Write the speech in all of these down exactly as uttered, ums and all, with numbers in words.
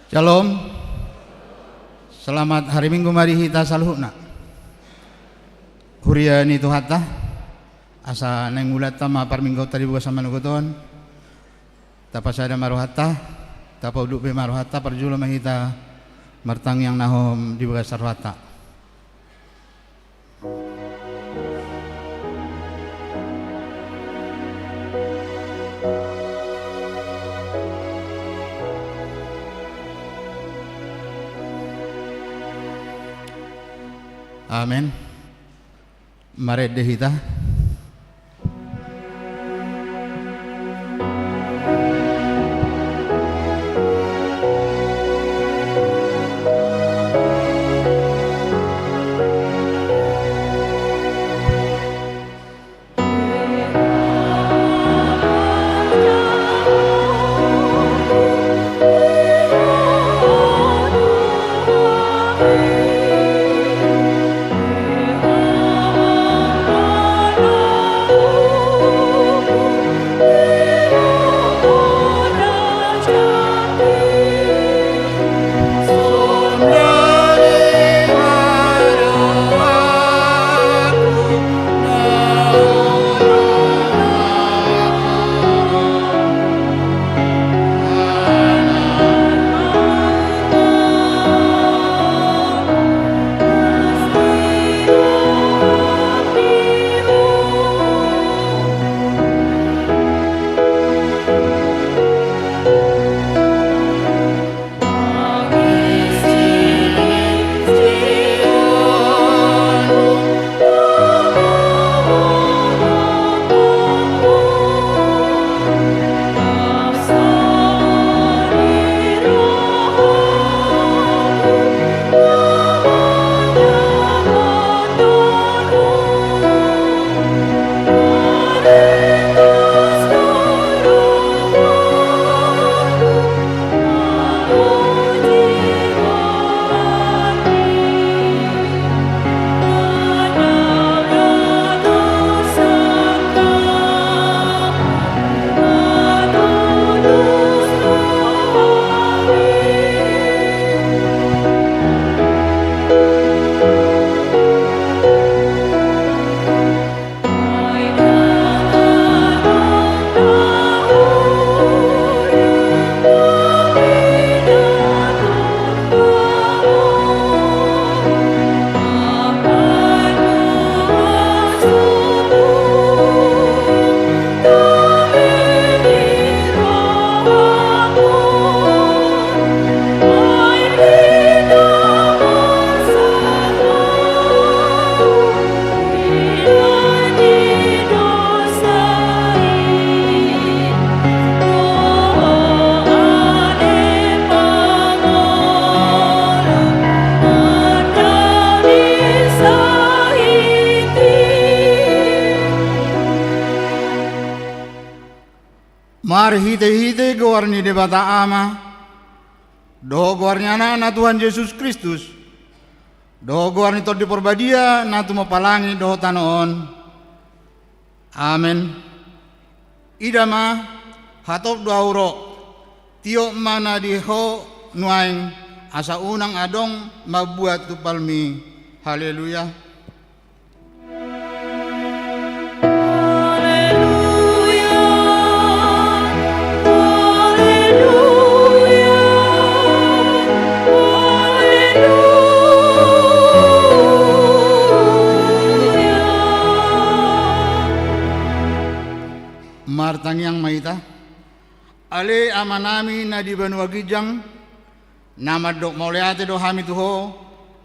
Shalom. Selamat hari Minggu ma di hita saluhutna. Huria ni Tuhanta, asa naeng mulanta ma parmingguonta di bagasan manogot on. Tapasada ma rohanta, tapaunduk be ma rohanta, parjolo ma hita martangiang na hom di bagasan rohanta. Amen. Marende hita. Marhitehite goar ni Debata Ama, dohot goar ni Anakna Tuhan Jesus Kristus, dohot goar ni Tondi Parbadia na tumompa langit dohot tano on. Amen. Ida ma, hatop do ahu ro, tiop ma na di ho nuaeng, asa unang adong mambuat tumpalmi. Haleluya. Martangiang ma hita. Ale Amanami na di banua ginjang, na mandok mauliate do hami tu Ho,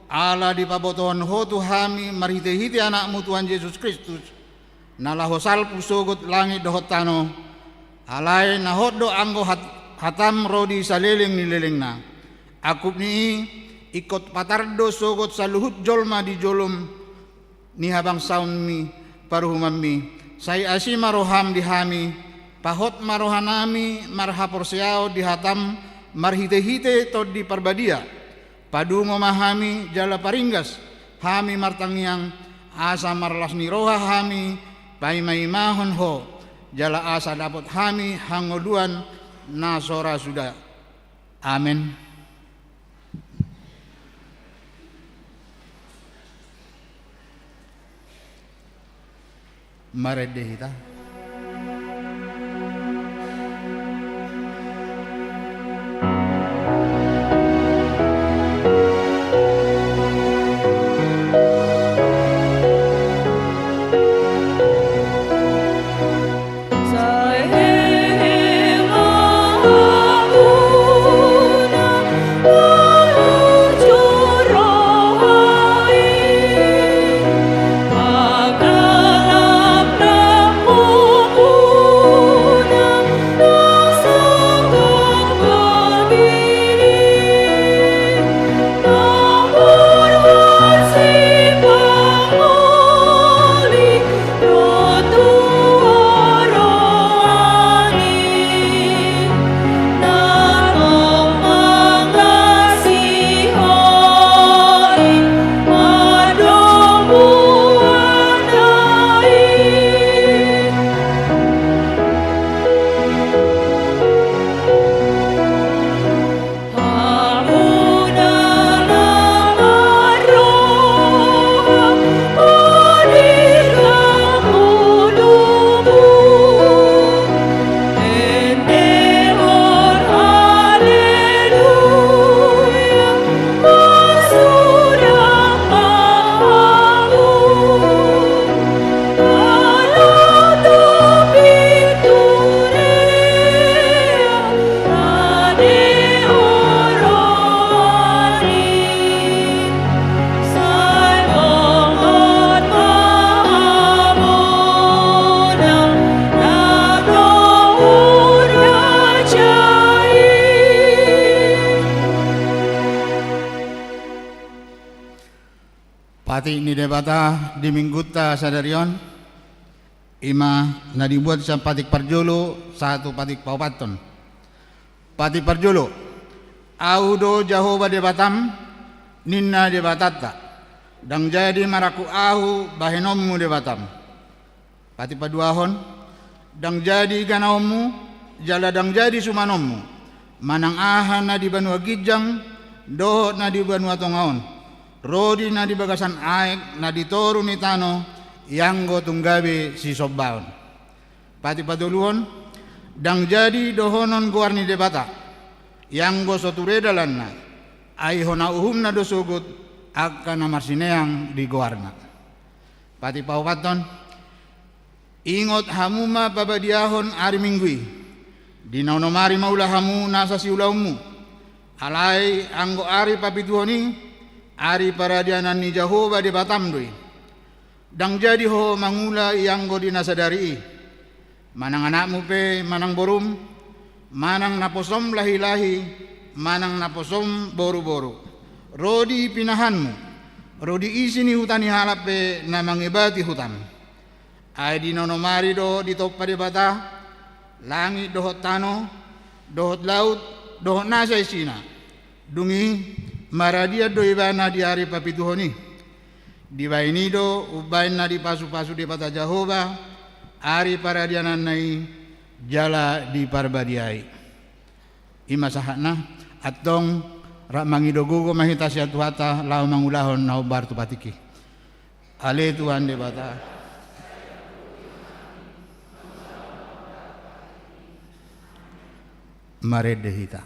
ala dipabotohon Ho tu hami marhitehite Anakmu Tuhan Jesus Kristus, na laho salpu sogot langit dohot tano, alai na hot do anggo hat-, hatam ro di saleleng ni lelengna. Angkup ni i, ingkon patar do sogot saluhut jolma di jolom ni habangsaonmi, paruhumanmi. Sai asi ma roham di hami, pahot ma rohanami marhaporseaon di hatam marhitehite Tondi Parbadia. Padungo ma hami jala paringgas hami martangiang, asa marlas ni roha hami paimaimahon Ho, jala asa dapot hami hangoluan na so ra suda. Amen. Marende hita. Patik ni Debata di minggunta sadari on, i ma na dibuat sian patik parjolo sahat tu patik paopathon. Patik parjolo. Ahu do Jahowa Debatam, ninna Debatanta, ndang jadi marangkup ahu bahenonmu Debatam. Patik paduahon. Ndang jadi ganaonmu, jala ndang jadi sumanonmu, manang aha na di banua ginjang dohot na di banua tonga on, ro di na di bagasan aek na di toru ni tano, ianggo tung gabe sisombaon. Patik patoluhon. Ndang jadi dohonon goar ni Debata, ianggo so ture dalanna, ai hona uhumna do sogot angka na marsineang di goarna. Patik paopathon. Ingot hamu ma pabadiahon ari Minggu i. Di na onom ari maula hamu nasa siulaonmu. Alai anggo ari papituhon i, ari paradianan ni Jahowa Debatam do i. Ndang jadi ho mangula ianggo di na sadari i. Manang anakmu pe manang borum, manang naposom lahilahi, manang naposom boruboru, ro di pinahanmu, ro di isi ni huta ni halak pe na mangebati hutam. Ai di na onom ari do ditompa Debata langit dohot tano, dohot laut, dohot nasa isina. Dung i maradian do ibana di ari papituhon i. Dibahen i do umbahen na dipasupasu Debata Jahowa ari paradiananna i jala diparbadiai. I ma sahatna. Antong rap mangido gogo ma hita sian Tuhanta laho mangulahon na hombar tu patik i. Ale Tuhan Debata. Marende hita.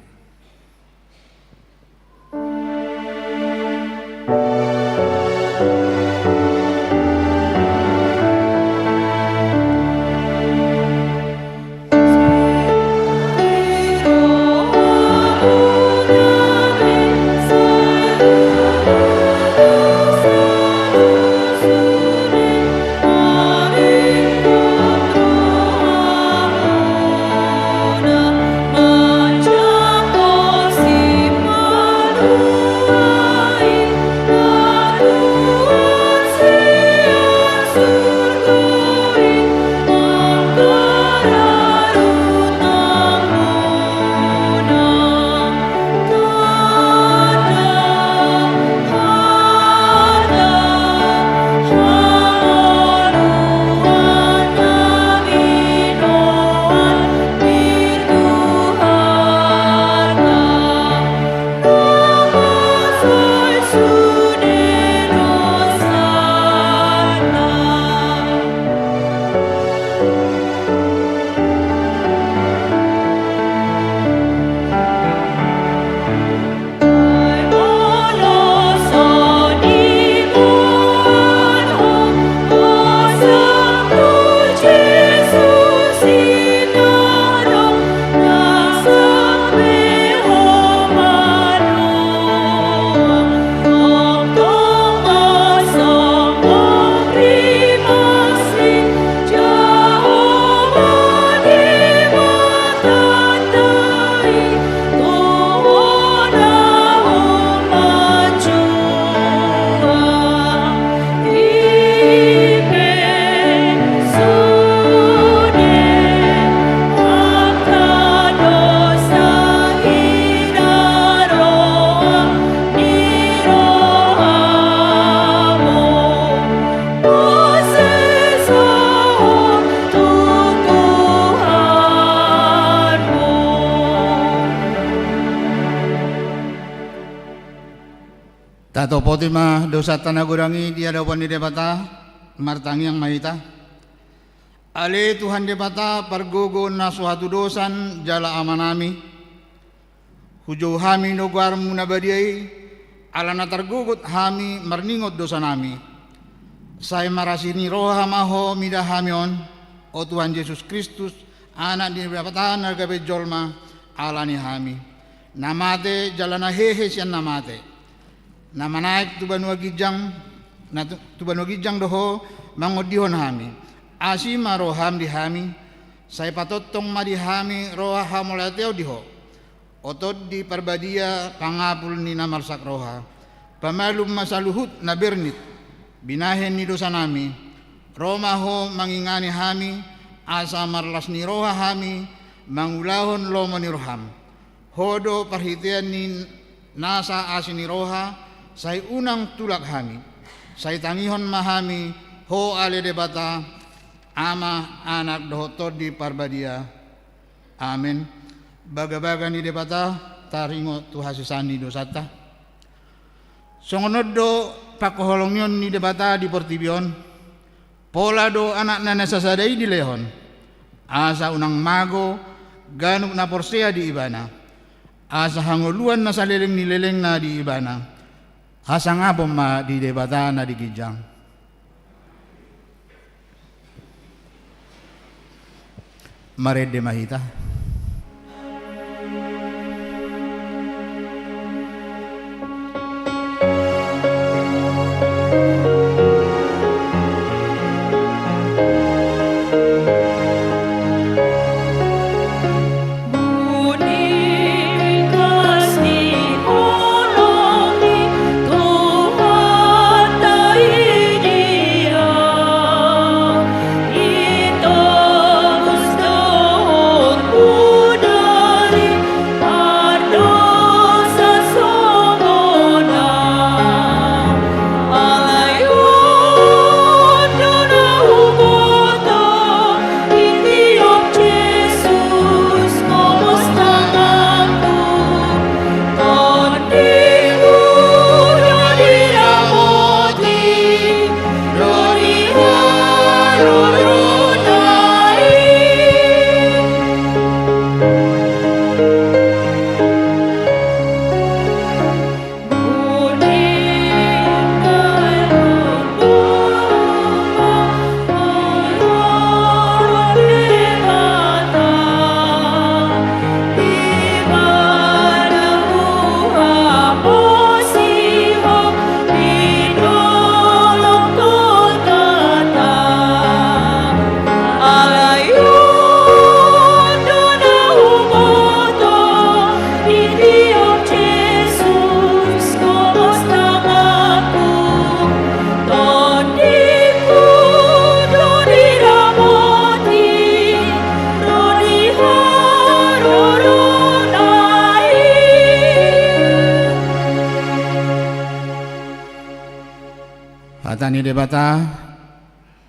Tatopoti ma dosanta na godang i di adopan ni Debata, martangiang ma hita. Ale Tuhan Debata, pargogo na so hatudosan jala Amanami, hujou hami do goarmu na badia i, ala na targogot hami marningot dosanami. Sai marasi ni roha ma Ho mida hami on, o Tuhan Jesus Kristus, Anak ni Debata na gabe jolma, ala ni hami. Na mate jala na hehe sian na mate. Na manaek tu banua ginjang, na tu, tu banua ginjang do Ho mangondihon hami. Asi ma roham di hami, sai patongtong ma di hami roha hamauliateon di Ho. O Tondi Parbadia, pangapul ni na marsak roha, pamalum ma saluhut na bernit, binahen ni dosanami. Ro ma Ho mangingani hami, asa marlas ni roha hami mangulahon lomo ni roham. Ho do parhitean ni nasa asi ni roha, sai unang tulak hami. Sai tangihon ma hami Ho ale Debata, Ama, Anak dohot Tondi Parbadia. Amen. Bagabaga ni Debata, taringot tu hasesaan ni dosanta. Songon on do pangkaholongion ni Debata di portibi on. Pola do Anakna na sasada i dilehon, asa unang mago ganup na porsea di Ibana, asa hangoluan na saleleng ni lelengna di Ibana. Hasangapon ma di Debata na di ginjang. Marende ma hita. Hata ni Debata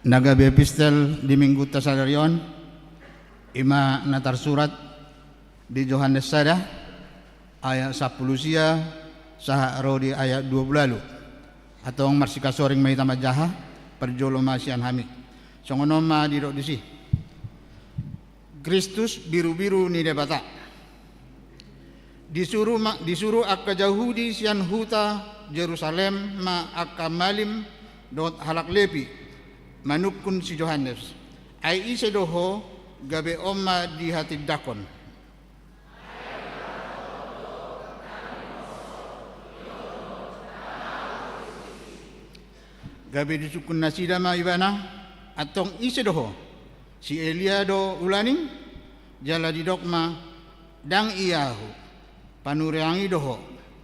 na gabe epistel di Minggunta sadari on, i ma na tarsurat di Johannes sada, ayat sampulu sia, sahat ro di ayat dua pulu ualu. Antong marsikasoring ma hita manjaha, parjolo ma sian hami. Songon on ma didok disi. Kristus birubiru ni Debata. Disuru ma, disuru angka Jahudi sian huta Jerusalem ma angka malim dohot halak Lepi manungkun si Johannes. Ai ise do ho, gabe on ma dihatindangkon. Gabe disungkun nasida ma ibana, antong ise do ho? Si Elia do ulaning? Jala didok ma, ndang ia ahu, panurirang i do ho.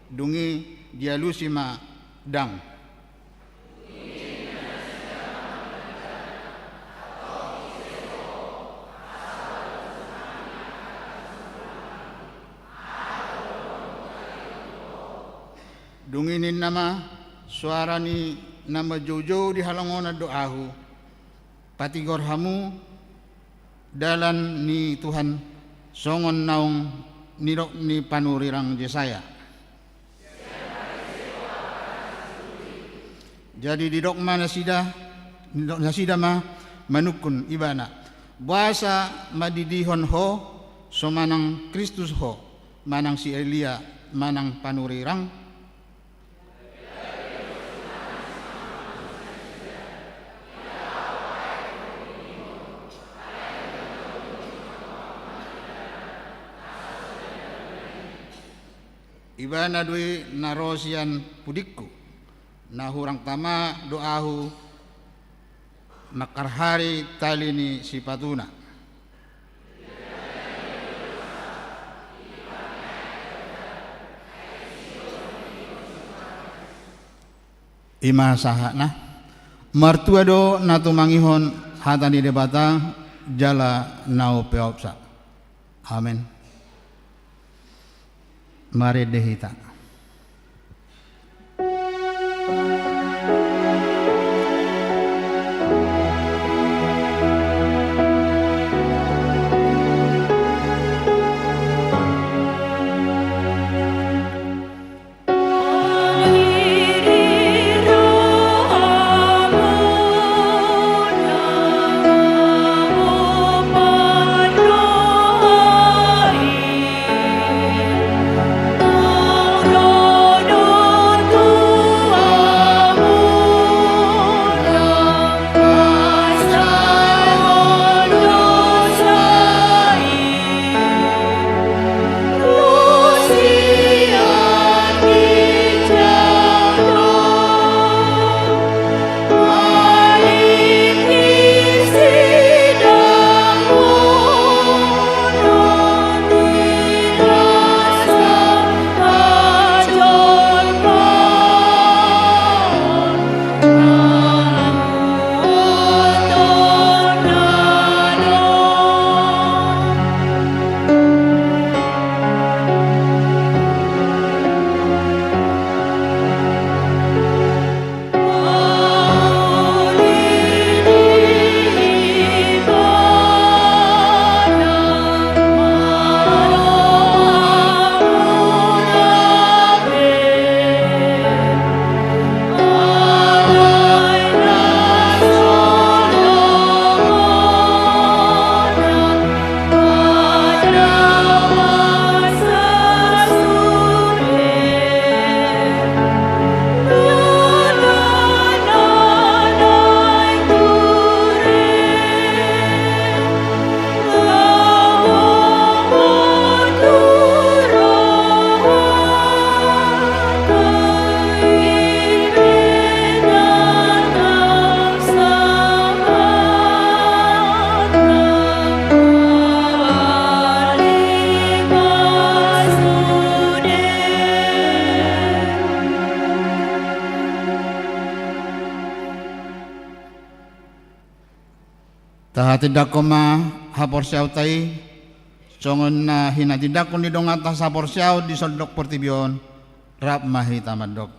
Dung i dialusi ma, ndang. Dung i ninna ma, soara ni na manjoujou di halongonan do ahu, patigor hamu dalan ni Tuhan, songon naung nidok ni panurirang Jesaya. Jadi didok ma nasida, didok nasida ma manungkun ibana: Boasa mandidihon ho so manang Kristus ho, manang si Elia, manang panurirang? Ibana do i na ro sian pudingku, na hurang tama do ahu mangkarhari tali ni sipatuna. I ma sahatna. Martua do na tumangihon hata ni Debata jala na umpeopsa. Amen. Marende hita. Tahatindangkon ma haporseaonta i, songon na hinatindangkon ni donganta saporseaon di sandok portibi on. Rap ma hita mandok: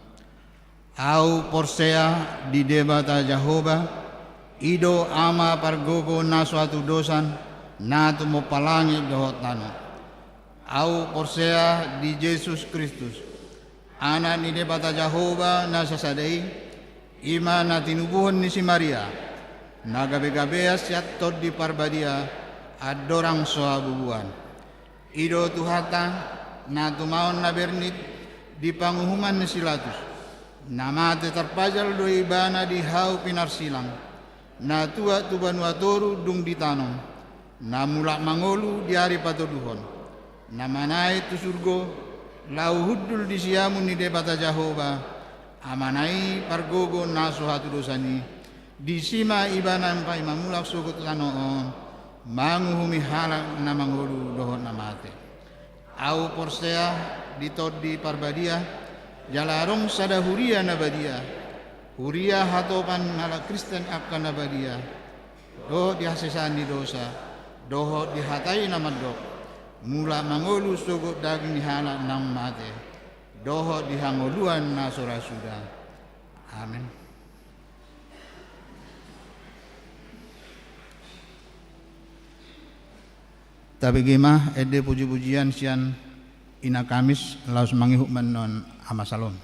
Ahu porsea di Debata Jahowa, i do Ama pargogo na so hatudosan, na tumompa langit dohot tano. Ahu porsea di Jesus Kristus, Anak ni Debata Jahowa na sasada i, i ma na tinubuhon ni si Maria, na gabegabean sian Tondi Parbadia, andorang so habubuhan. I do Tuhanta, na tumaon na bernit di panguhuman ni si Pilatus, na mate tarpajal do ibana di hau pinarsilang, na tuat tu banua toru dung ditanom, na mulak mangolu di ari patoluhon, na manaek tu surgo, laho hundul di siamun ni Debata Jahowa, Amana i pargogo na so hatudosan i, disi ma ibana paima mulak sogot tu tano on, manguhumi halak na mangolu dohot na mate. Ahu porsea di Tondi Parbadia, jala adong sada huria na badia, huria hatopan halak Kristen angka na badia, dohot di hasesaan ni dosa, dohot di hata i na mandok, mulak mangolu sogot daging ni halak naung mate, dohot di hangoluan na so ra suda. Amen. Tabege ma ende pujipujian sian Ina Kamis laos mangihut ma annon Ama Salom.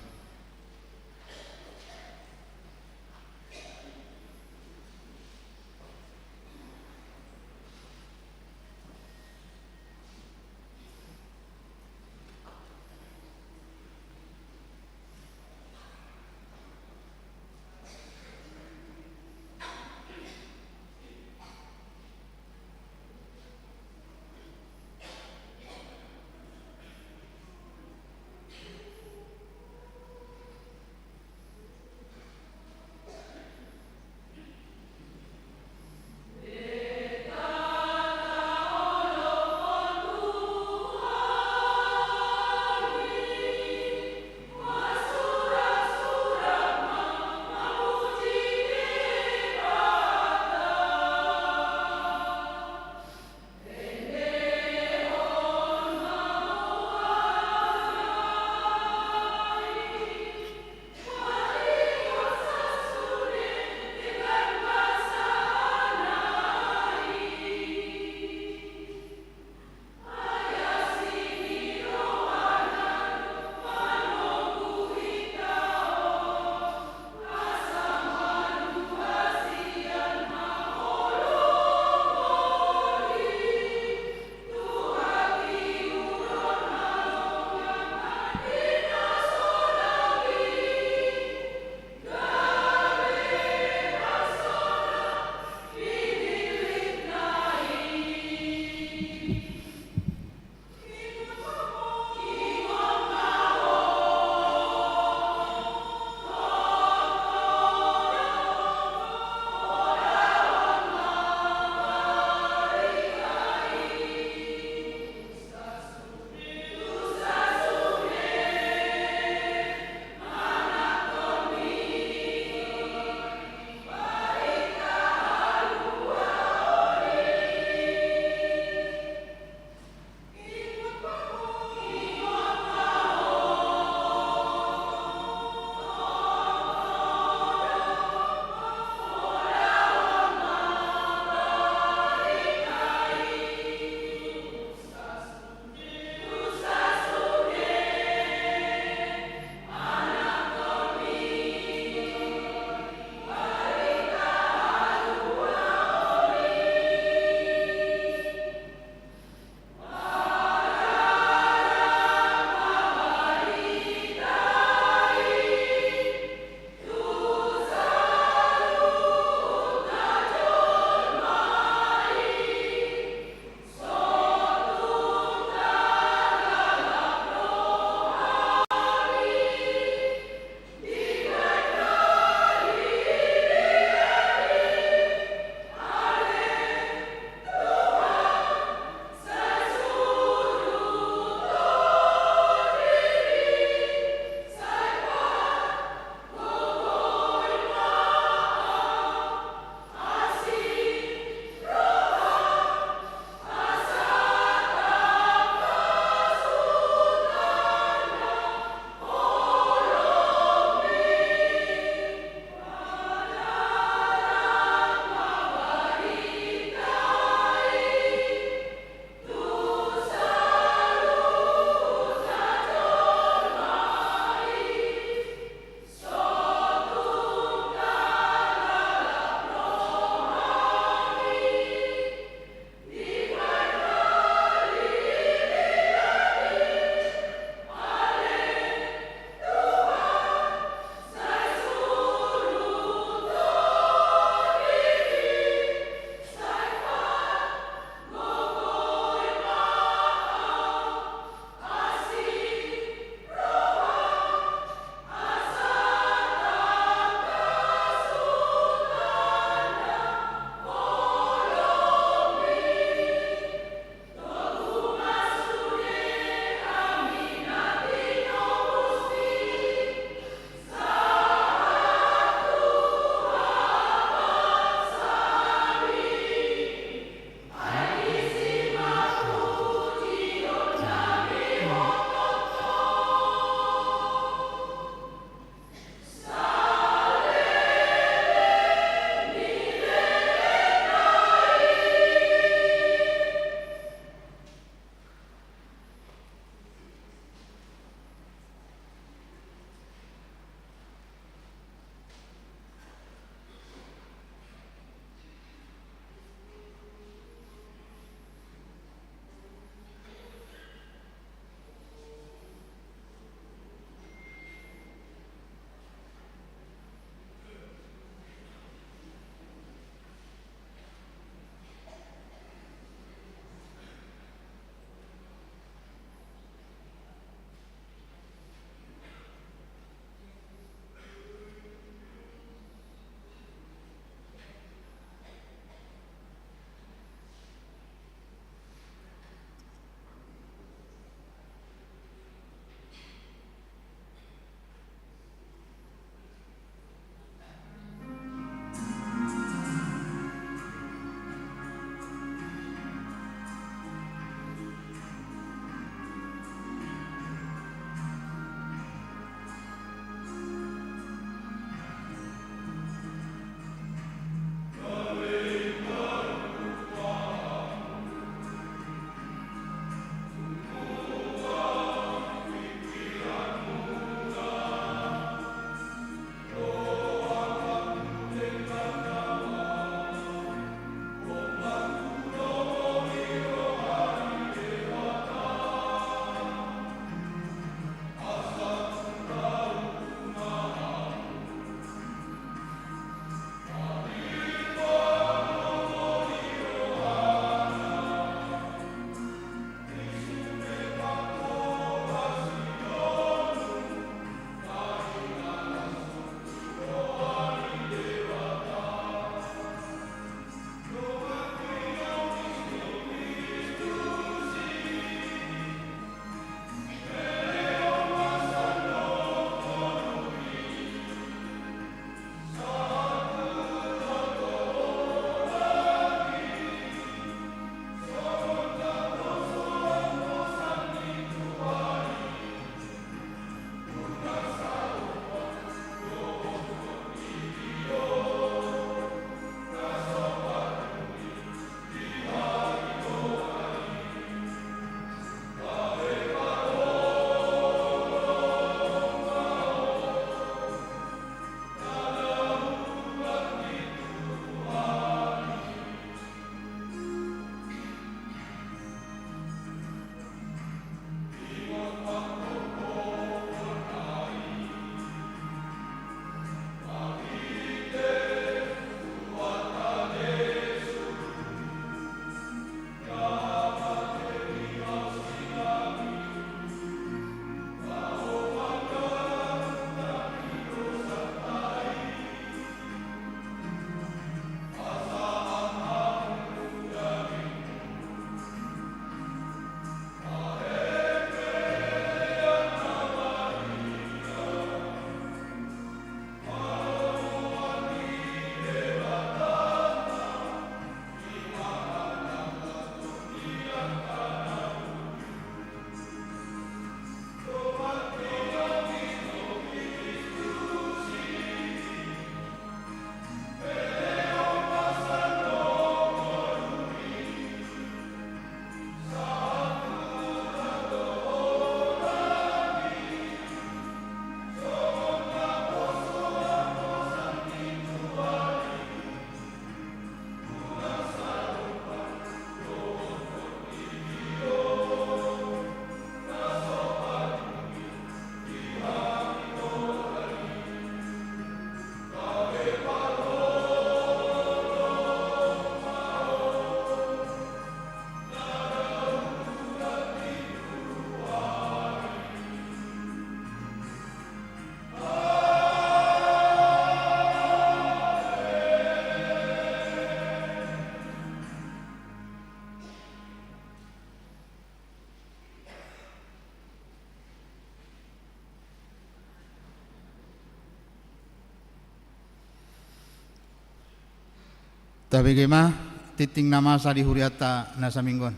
Tabege ma tingting na masa di hurianta na saminggu on.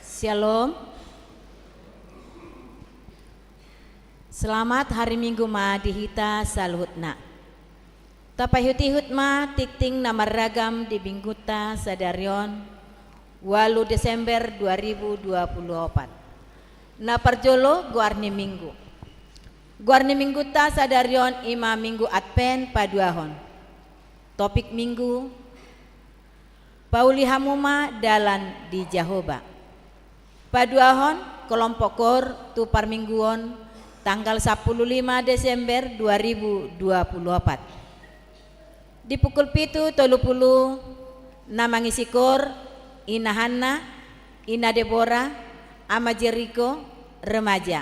Syalom. Selamat hari Minggu ma di hita saluhutna. Tapaihut-ihut ma tingting na marragam di Minggunta sadari on, ualu Desember dua ribu dua puluh opat. Na parjolo, goar ni Minggu. Goar ni Minggunta sadari on i ma Minggu Advent paduahon. Topik Minggu: Pauli hamu ma dalan di Jahowa. Paduahon kelompok koor tu parmingguon tanggal sampulu lima Desember dua ribu dua puluh opat. Di pukul pitu tolu pulu na mangisi koor Ina Hanna, Ina Debora, Ama Jeriko, remaja.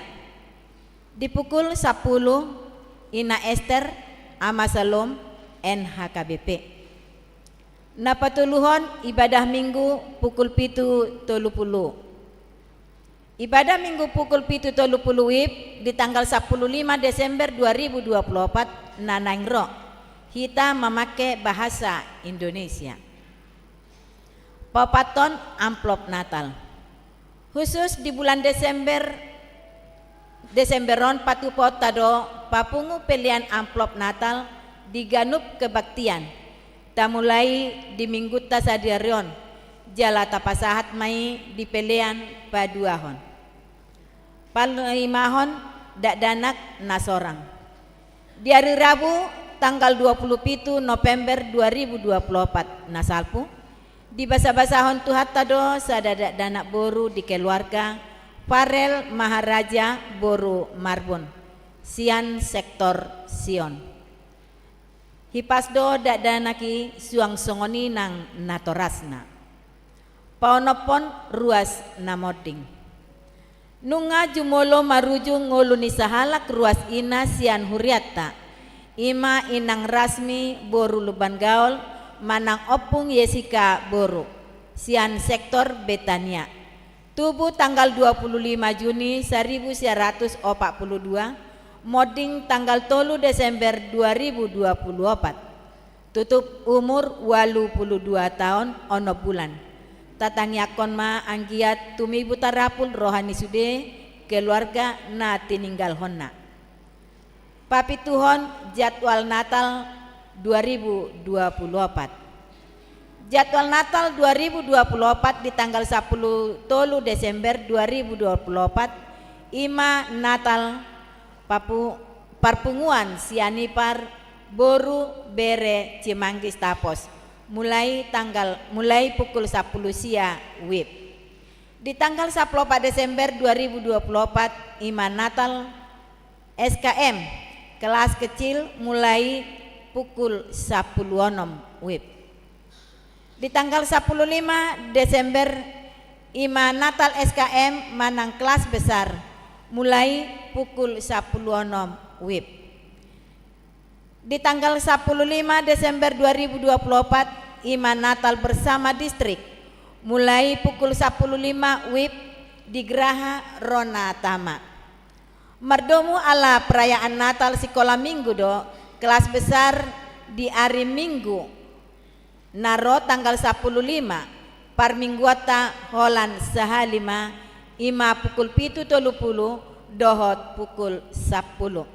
Di pukul sampulu, Ina Ester, Ama Salom, N H K B P. Na patoluhon ibadah Minggu pukul pitu tolu pulu. Ibadah Minggu pukul pitu tolu pulu WIB di tanggal sampulu lima Desember dua ribu dua puluh opat na naeng ro, hita mamangke bahasa Indonesia. Paopathon amplop Natal. Khusus di bulan Desember, Desember on patupaonta do papungu pelean amplop Natal di ganup kebaktian. Tamulai di Minggunta sadari on, jala tapasahat ma i di pelean paduahon. Palimahon dakdanak na sorang. Di ari Rabu tanggal dua pulu pitu November dua ribu dua pulu opat na salpu, dibasabasahon Tuhanta do sada dakdanak boru di keluarga Farel Maharaja boru Marbun, sian sektor Sion. Hipas do dakdanak i suang songon i nang natorasna. Paonomhon ruas na monding. Nunga jumolo marujung ngolu ni sahalak ruas ina sian hurianta, i ma Inang Rasmi boru Lumban Gaol manang Ompung Yesika boru, sian sektor Betania. Tubu tanggal dua pulu lima Juni saribu sia ratus opat pulu dua, monding tanggal tolu Desember dua ribu dua pulu opat. Tutup umur ualu pulu dua taon onom bulan. Tatangiangkon ma anggiat tumibu tarapul roha ni sude keluarga na tininggalhonna. Papituhon jadwal Natal dua ribu dua pulu opat. Jadwal Natal dua ribu dua pulu opat di tanggal sampulu tolu Desember dua ribu dua pulu opat, i ma Natal papu-, parpunguan sian ipar, boru, bere, Cimanggis, Tapos, mulai tanggal, mulai pukul sampulu sia WIB. Di tanggal sampulu opat Desember dua ribu dua pulu opat, i ma Natal S K M, kelas kecil, mulai pukul sampulu onom WIB. Di tanggal sampulu lima Desember, i ma Natal S K M manang kelas besar, mulai pukul sampulu onom WIB. Di tanggal sampulu lima Desember dua ribu dua pulu opat, i ma Natal bersama distrik, mulai pukul sampulu lima WIB di Graha Rona Tama. Mardomu ala perayaan Natal sikola Minggu do kelas besar di ari Minggu na ro tanggal sampulu lima, parmingguanta holan sahali ma, i ma pukul pitu tolu pulu dohot pukul sampulu.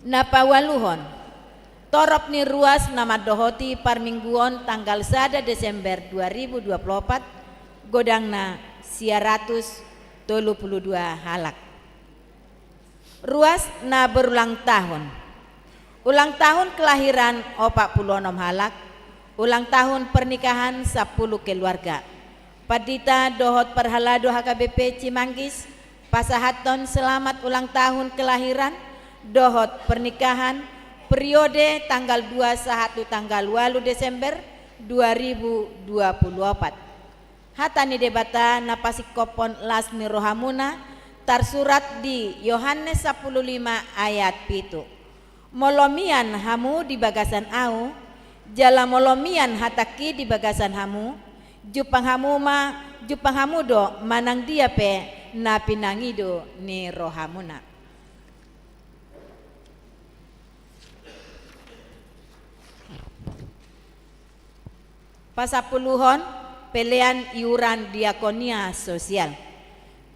Na paualuhon, torop ni ruas na mandohoti parmingguon tanggal sada Desember dua ribu dua pulu opat, godangna sia ratus tolu pulu dua halak. Ruas na berulang tahun. Ulang tahun kelahiran opat pulu onom halak, ulang tahun pernikahan sampulu keluarga. Pandita dohot parhalado H K B P Cimanggis pasahathon selamat ulang tahun kelahiran dohot pernikahan periode tanggal dua sahat tu tanggal ualu Desember dua ribu dua pulu opat. Hata ni Debata na pasingkophon las ni rohamuna tarsurat di Yohanes sampulu lima ayat pitu. Molo mian hamu di bagasan ahu, jala molo mian hatangki di bagasan hamu, jumpang hamu ma, jumpang hamu do manang dia pe na pinangido ni rohamuna. Pasampuluhon, pelean iuran diakonia sosial.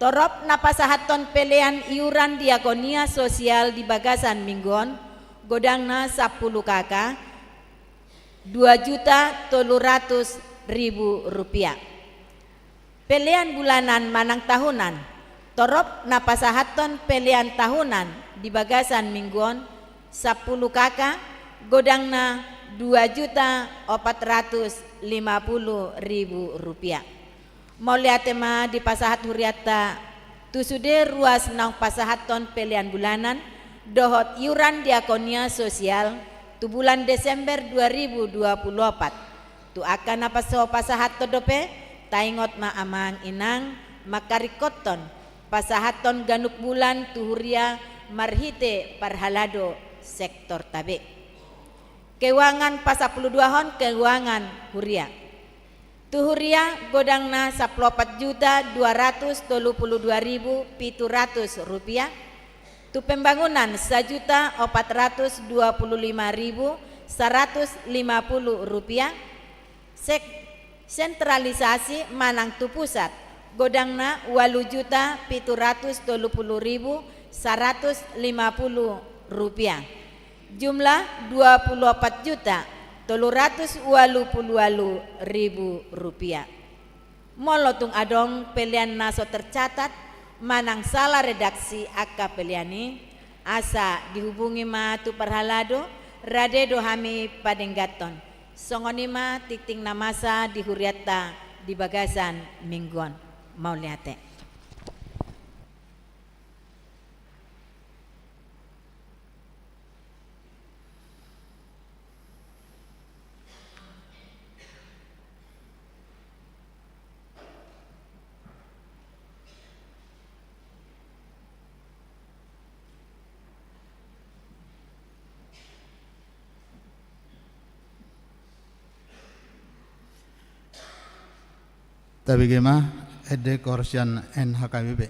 Torop na pasahathon pelean iuran diakonia sosial di bagasan minggu on, godangna sampulu K K, dua juta tolu ratus ribu rupiah. Pelean bulanan manang tahunan. Torop na pasahathon pelean tahunan di bagasan minggu on, sampulu K K, godangna dua juta opat ratus lima puluh ribu rupiah. Mauliate ma dipasahat hurianta tu sude ruas naung pasahathon pelean bulanan dohot iuran diakonia sosial tu bulan Desember dua ribu dua puluh opat. Tu angka na paso pasahathon dope, taingot ma amang inang mangkaringkothon pasahathon ganup bulan tu huria marhite parhalado sektorta be. Keuangan pasampuluduahon, keuangan huria. Tu huria godangna sampulu opat juta dua ratus tolu puluh dua ribu pitu ratus rupiah. Tu pembangunan sajuta opat ratus dua puluh lima ribu saratus lima puluh rupiah. Sek-, sentralisasi manang tu pusat, godangna ualu juta pitu ratus tolu puluh ribu saratus lima puluh rupiah. Jumlah dua puluh opat juta tolu ratus ualu puluh ualu ribu rupiah. Molo tung adong pelean na so tercatat manang sala redaksi angka pelean i, asa dihubungi ma tu parhalado, rade do hami padengganhon. Songon i ma tingting na masa di hurianta di bagasan minggu on. Mauliate. Tabege ma ende koersian N H K B P.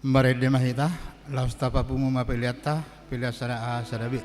Marende ma hita, laos tapapungu ma peleanta, pelean sada A, sada B.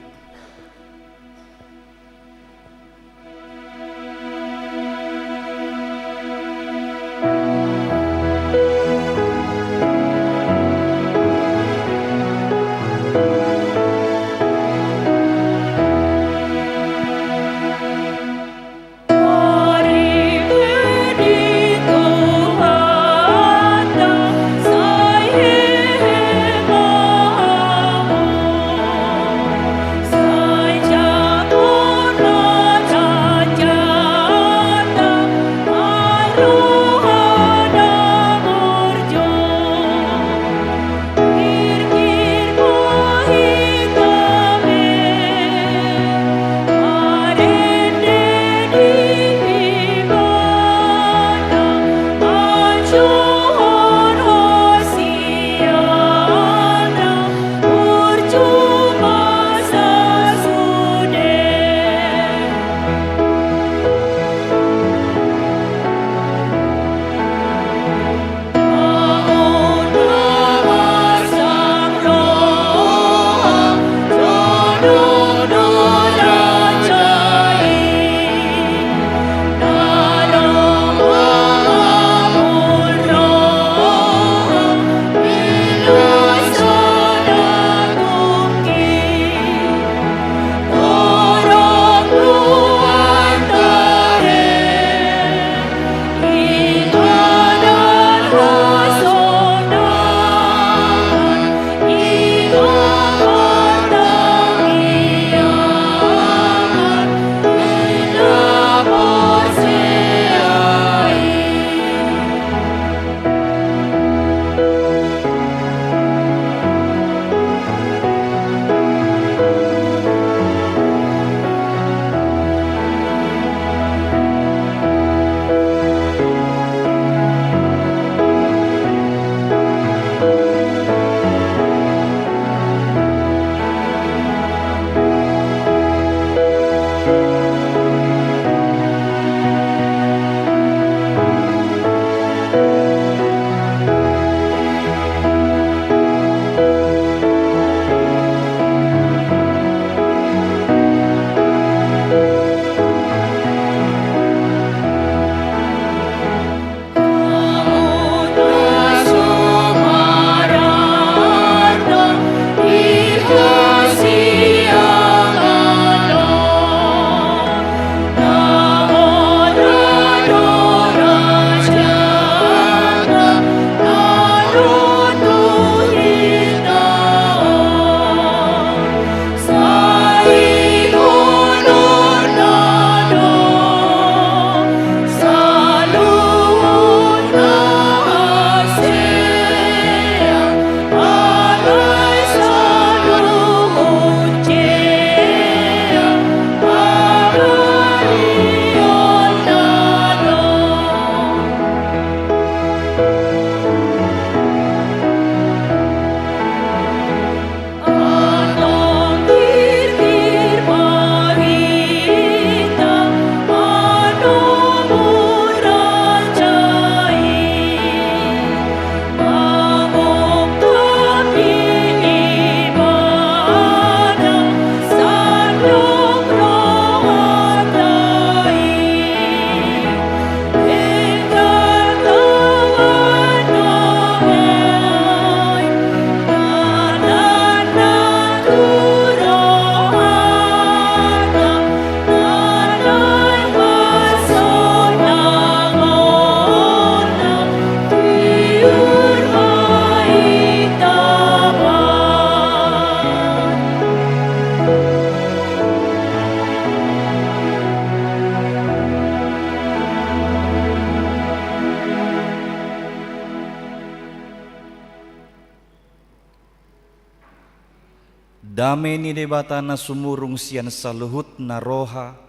Dame ni Debata na sumurung sian saluhutna roha,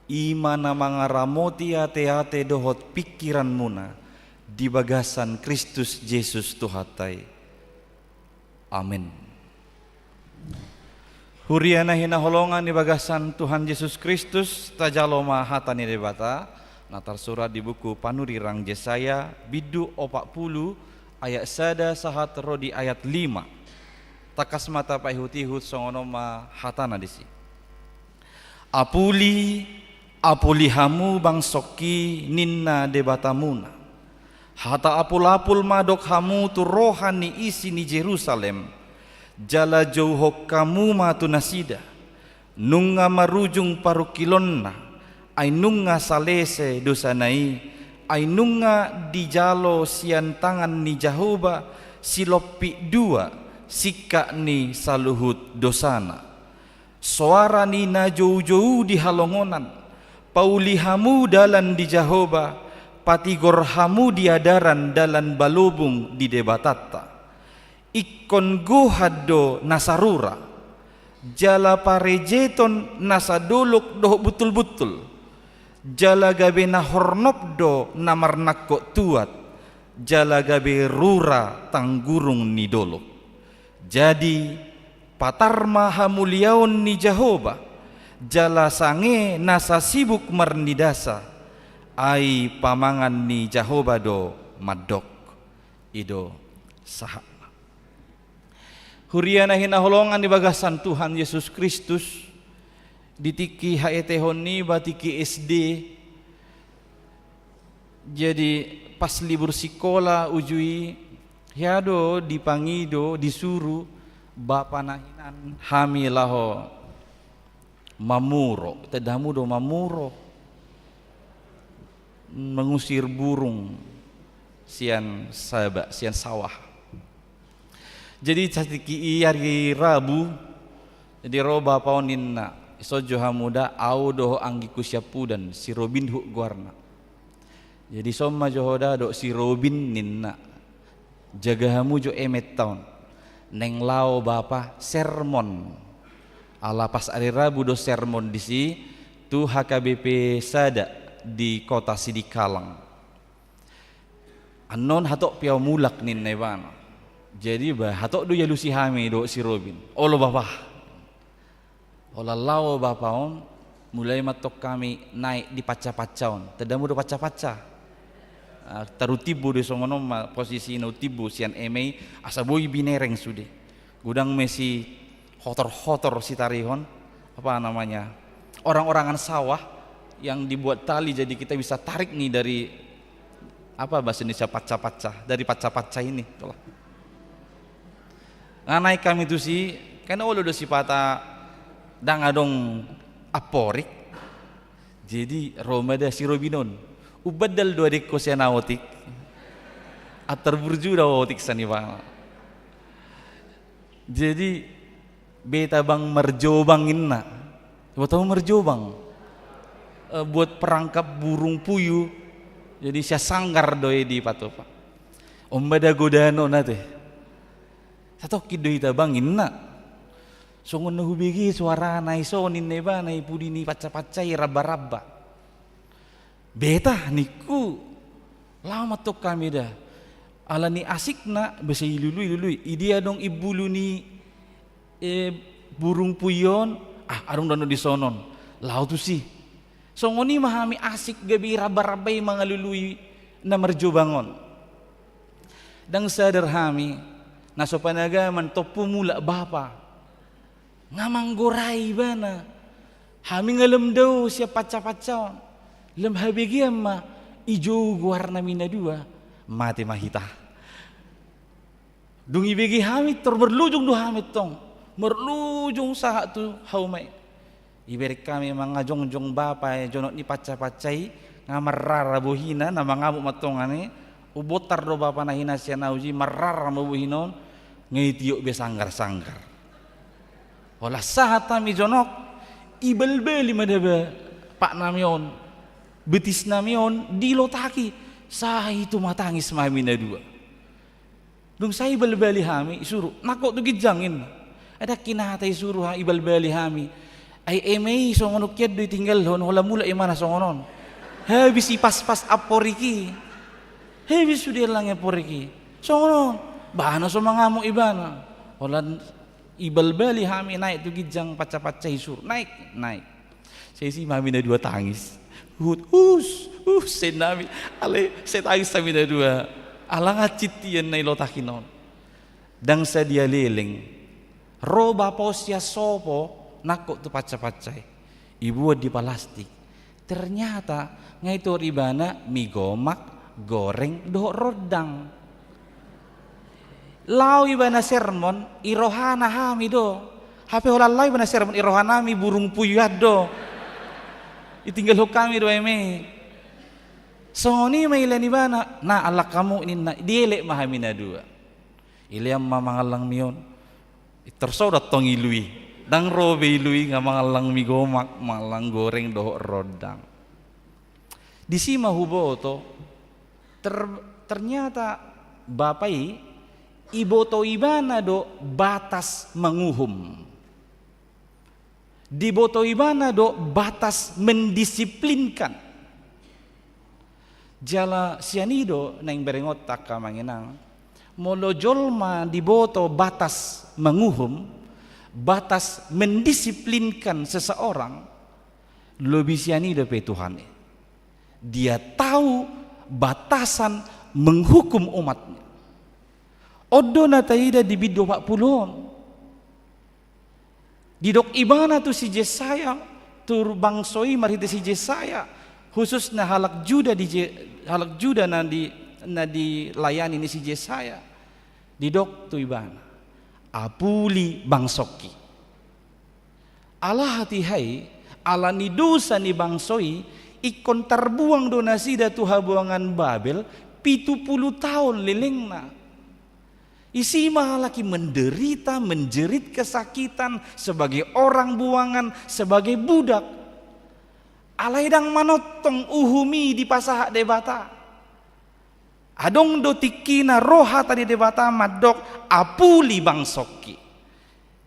i ma na mangaramoti ateate dohot pingkiranmuna di bagasan Kristus Jesus Tuhanta i. Amen. Huria na hinaholongan di bagasan Tuhan Jesus Kristus, tajalo ma hata ni Debata na tarsurat di buku panurirang Jesaya, bindu opat pulu, ayat sada sahat ro di ayat lima. Tangkas ma tapaihut-ihut, songon on ma hatana disi. Apuli, apuli hamu bangsongki, ninna Debatamuna. Hata apul-apul ma dok hamu tu roha ni isi ni Jerusalem, jala jouhon hamu ma tu nasida. Nunga marujung parungkilonna, ai nunga salese dosana i, ai nunga dijalo sian tangan ni Jahowa silompit dua singkat ni saluhut dosana. Soara ni na joujou di halongonan, pauli hamu dalan di Jahowa, patigor hamu di adaran dalan balobung di Debatanta. Ingkon gohan do na sarura, jala parejeton na sadolok dohot buntulbuntul, jala gabe na hornop do na marnangkok tuat, jala gabe rura tanggurung ni dolok. Jadi, patar ma hamuliaon ni Jahowa, jala sange nasa sibuk marnidasa, ai pamangan ni Jahowa do mandok. I do sahatna. Huria na hinaholongan di bagasan Tuhan Yesus Kristus, di tingki haetehon niba, tingki S D, jadi pas libur sikola uju i, hea do dipangido, disuru bapa na hinan hami laho mamuro, tanda hamu do mamuro, mengusir burung sian saba, sian sawah. Jadi satingki i ari Rabu, jadi ro bapa on ninna, ison jo hamu da, au do ho anggingku siampudan, si Robin Hood goarna. Jadi ison ma jo ho da dohot si Robin ninna. Jaga hamu jo ementa on. Naeng laho bapa sermon. Ala pas ari Rabu do sermon disi tu H K B P sada di Kota Sidikalang. Annon hatop pe au mulak ninna ibana. Jadi ba hatop do dialusi hami dohot si Robin. Olo bapa. Holan laho bapa on, mulai ma tong hami naek di panca-panca on. Tanda hamu do panca-panca. Ah, tarutimbo do i, songon on ma posisi na utimbo sian eme i, asa boi binereng sude. Godang ma i si hotor-hotor sitarihon, apa namanya, orang-orangan sawah yang dibuat tali, jadi kita bisa tarik nih dari, apa bahasa Indonesia, panca-panca, dari panca-panca ini, itulah. Nga naek hami tusi, kan olo do sipata ndang adong amporik. Jadi ro ma da si Robin on. Umbandal do adengko sian aotik. Antar burju do aotik sian ibana. Jadi, beta bang marjobang ninna. Buat apa marjobang? Eh, buat perangkap burung puyuh. Jadi sian sanggar do i dipatupa. On ma da godaan on ate. Satongkin do hita bang ninna. Songon na hubege soarana i, songon ninna ibana i, pudi ni panca-panca i ramba-ramba. Beta ningku, laho ma tong hami da. Ala ni asikna, boasa ilului, ilului. Idia adong imbulu ni, eh, burung puyuh on, ah, adong do annon dison on. Laho tusi. Songon i ma hami asik gabe iramba-ramba i mangalului na marjobang on. Ndang sadar hami, na so panagaman tompu mulak bapa. Nga manggorai ibana. Hami nga lam dao sian panca-panca on. Lam habegean ma, ijou goarnami na dua. Mate ma hita. Dung ibege hami, tor marlujung do hami tong. Marlujung sahat tu hauma i. Ibereng hami mangajongjong bapa i jonok ni panca-panca i, nga marrara bohina, na mangamuk ma tong i, umbotar do bapa na hinan sian aujui, marrara ma bohina on, nga itiop be sanggar-sanggar. Holan sahat hami jonok, ibalbali ma da ba patnami on, betisnami on, dilotaki, sai tumatangis ma hami na dua. Dung sai ibalbali hami, isuru, nangkok tu ginjang ninna. Ai ndang hinata isuru ha, ibalbali hami. Ai eme i songon on hian do itinggalhon, holan mulak imana songon on. Habis ipaspas amporik i. Habis sude langa amporik i. Songon on, bahen so mangamuk ibana. Holan ibalbali hami naek tu ginjang panca-panca i, isuru. Naek, naek. Sai disi ma hami na dua tangis. Huhut, hus, hus, sai hami. Alai, sai tangis hami na dua. Ala nga cintian na i lotakin on. Ndang sadia leleng. Ro bapa on sian sopo, nangkok tu panca-panca i. Ibuat di palastik. Ternyata nga itor ibana mi gomak, goreng dohot rondang. Lao ibana sermon, i rohana hami do. Hape holan lao ibana sermon, i rohanami burung puyuan do. Ditinggalhon hami do eme. Songon i ma ilean ibana, na allang hamu ninna, dielek ma hami na dua. Ilean ma mangallang mi on. Pintor so do antong ilu i. Ndang ro be ilu i nga mangallang mi gomak, mangallang goreng dohot rondang. Disi ma huboto, ter-, ternyata bapa i, iboto ibana do batas manguhum. Diboto ibana do batas mendisiplinkan. Jala sian i do naeng berengonta angka amang inang, molo jolma diboto batas manguhum, batas mendisiplinkan seseorang, lobi sian i dope Tuhan i. Dia tahu batasan menghukum umatnya. On do na taida di bindu opat pulu on. Didok ibana tu si Jesaya, tu bangso i marhite si Jesaya, khususna halak Juda di Je-, halak Juda na di, na dilayani ni si Jesaya. Didok tu ibana, apuli bangsongki. Ala hatiha i, ala ni dosa ni bangso i, ingkon tarbuang do nasida tu habuangan Babel, pitu pulu taon lelengna. Isi ma halak i menderita, menjerit kesakitan sebagai orang buangan, sebagai budak. Alai ndang manongtong uhum i dipasahat Debata. Adong do tingkina ro hata ni Debata mandok apuli bangsongki.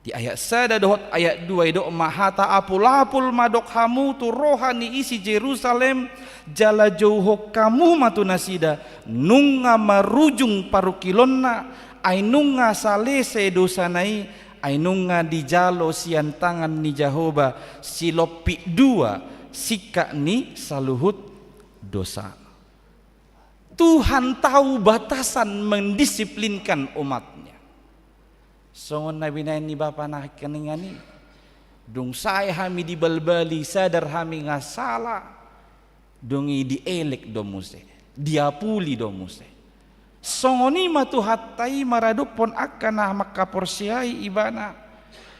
Di ayat sada dohot ayat dua idok ma hata apul-apul ma dok hamu tu roha ni isi Jerusalem, jala jouhon hamu ma tu nasida, nunga marujung parungkilonna, ai nunga salese dosana i, ai nunga dijalo sian tangan ni Jahowa silompit dua singkat ni saluhut dosana. Tuhan tahu batasan mendisiplinkan umatnya. Songon na binahen ni bapa na hingkaningan i. Dung sae hami dibalbali, sadar hami nga sala. Dung i dielek do muse, diapuli do muse. Songon i ma Tuhanta i maradophon angka na mangkaporseai ibana.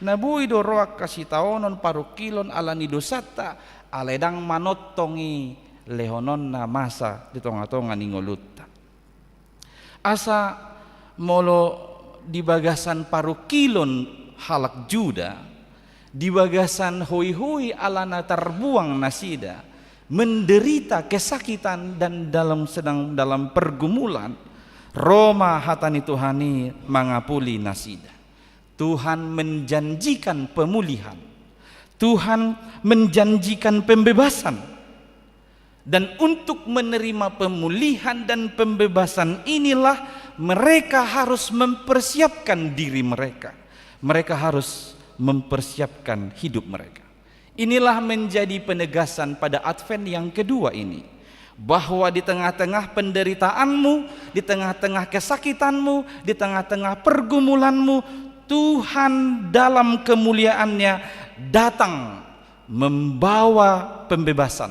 Na boi do ro angka sitaonon parungkilon ala ni dosanta, alai ndang manongtong i lehononna masa di tonga-tonga ni ngolunta. Asa molo di bagasan parungkilon halak Juda, di bagasan hoi-hoi ala na tarbuang nasida, menderita kesakitan dan dalam, sedang dalam pergumulan, ro ma hata ni Tuhan i mangapuli nasida. Tuhan menjanjikan pemulihan. Tuhan menjanjikan pembebasan. Dan untuk menerima pemulihan dan pembebasan inilah mereka harus mempersiapkan diri mereka. Mereka harus mempersiapkan hidup mereka. Inilah menjadi penegasan pada Advent yang kedua ini, bahwa di tengah-tengah penderitaanmu, di tengah-tengah kesakitanmu, di tengah-tengah pergumulanmu, Tuhan dalam kemuliaan-Nya datang membawa pembebasan,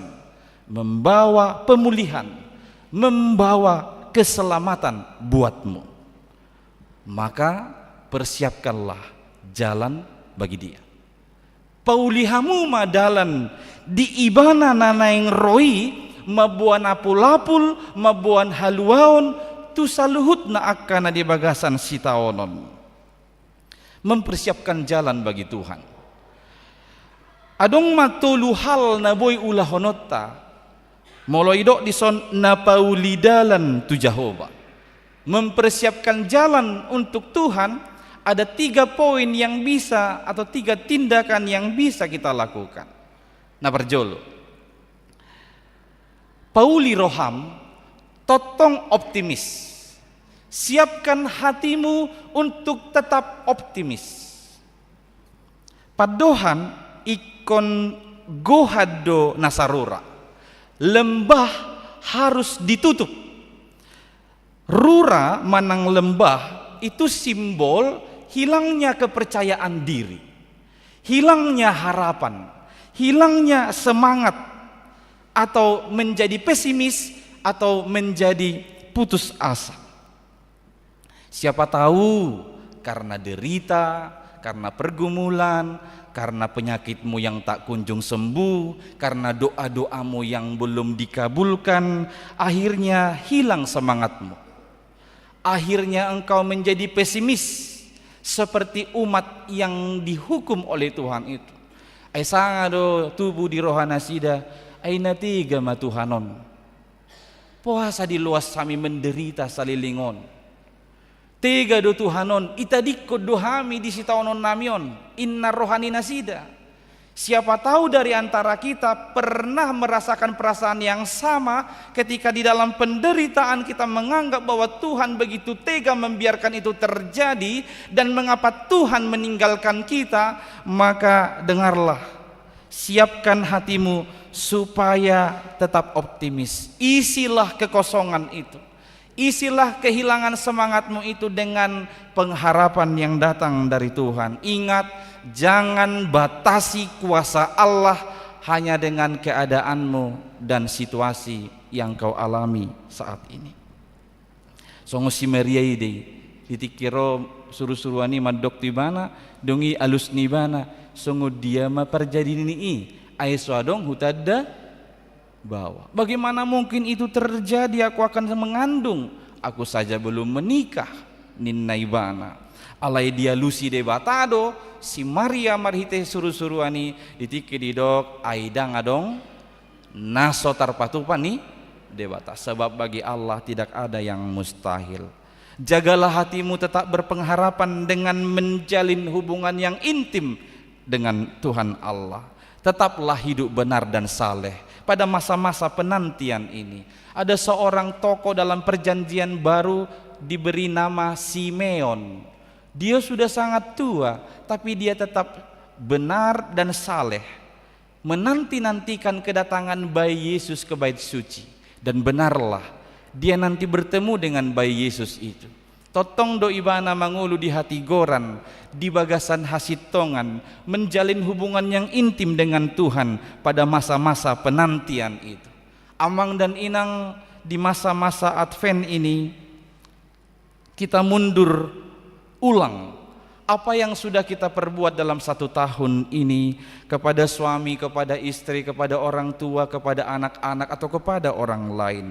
membawa pemulihan, membawa keselamatan buatmu. Maka persiapkanlah jalan bagi Dia. Pauli hamu ma dalan di Ibana na naeng ro i, mamboan apul-apul, mamboan haluaon tu saluhutna angka na di bagasan sitaonon. Mempersiapkan jalan bagi Tuhan. Adong ma tolu hal na boi ulahononta molo idok dison na pauli dalan tu Jahowa. Mempersiapkan jalan untuk Tuhan, ada tiga poin yang bisa atau tiga tindakan yang bisa kita lakukan. Na parjolo, pauli roham tongtong optimis. Siapkan hatimu untuk tetap optimis. Pandohan ingkon gohan do na sarura. Lembah harus ditutup. Rura manang lembah itu simbol hilangnya kepercayaan diri, hilangnya harapan, hilangnya semangat, atau menjadi pesimis, atau menjadi putus asa. Siapa tahu karena derita, karena pergumulan, karena penyakitmu yang tak kunjung sembuh, karena doa-doamu yang belum dikabulkan, akhirnya hilang semangatmu. Akhirnya engkau menjadi pesimis, seperti umat yang dihukum oleh Tuhan itu. Ai sanga do tubu di roha nasida, ai na tega ma Tuhan on. Poasa diloas hami menderita saleleng on. Tega do Tuhan on, itadingkon do hami di sitaonon nami on, inna roha ni nasida. Siapa tahu dari antara kita pernah merasakan perasaan yang sama ketika di dalam penderitaan kita menganggap bahwa Tuhan begitu tega membiarkan itu terjadi dan mengapa Tuhan meninggalkan kita, maka dengarlah. Siapkan hatimu supaya tetap optimis. Isilah kekosongan itu. Isilah kehilangan semangatmu itu dengan pengharapan yang datang dari Tuhan. Ingat, jangan batasi kuasa Allah hanya dengan keadaanmu dan situasi yang kau alami saat ini. Songon si Maria i do i, di tingki ro surusuruan i mandok tu ibana, dung i alus ni ibana, songon dia ma parjadi ni i, ai so adong hutanda baoa. Bagaimana mungkin itu terjadi, aku akan mengandung, aku saja belum menikah, ninna ibana. Alai dialusi Debata do si Maria marhite surusuruan i, di tingki didok, ai ndang adong na so tarpatupa ni Debata, sebab bagi Allah tidak ada yang mustahil. Jagalah hatimu tetap berpengharapan dengan menjalin hubungan yang intim dengan Tuhan Allah. Tetaplah hidup benar dan saleh pada masa-masa penantian ini. Ada seorang tokoh dalam Perjanjian Baru diberi nama Simeon. Dia sudah sangat tua, tapi dia tetap benar dan saleh, menanti-nantikan kedatangan bayi Yesus ke Bait Suci. Dan benarlah, dia nanti bertemu dengan bayi Yesus itu. Tongtong do ibana mangolu di hatigoran, di bagasan hasintongan, menjalin hubungan yang intim dengan Tuhan pada masa-masa penantian itu. Amang dan inang, di masa-masa Advent ini, kita mundur ulang. Apa yang sudah kita perbuat dalam satu tahun ini kepada suami, kepada istri, kepada orang tua, kepada anak-anak, atau kepada orang lain?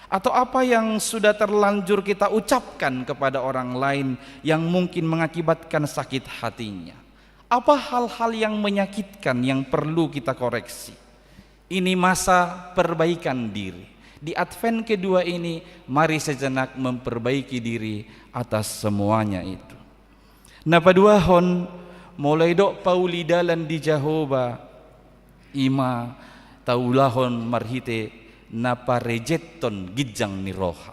Atau apa yang sudah terlanjur kita ucapkan kepada orang lain yang mungkin mengakibatkan sakit hatinya? Apa hal-hal yang menyakitkan yang perlu kita koreksi? Ini masa perbaikan diri. Di Advent kedua ini, mari sejenak memperbaiki diri atas semuanya itu. Na paduahon, molo didok pauli dalan di Jahowa, i ma taulahon marhite na parejeton ginjang ni roha.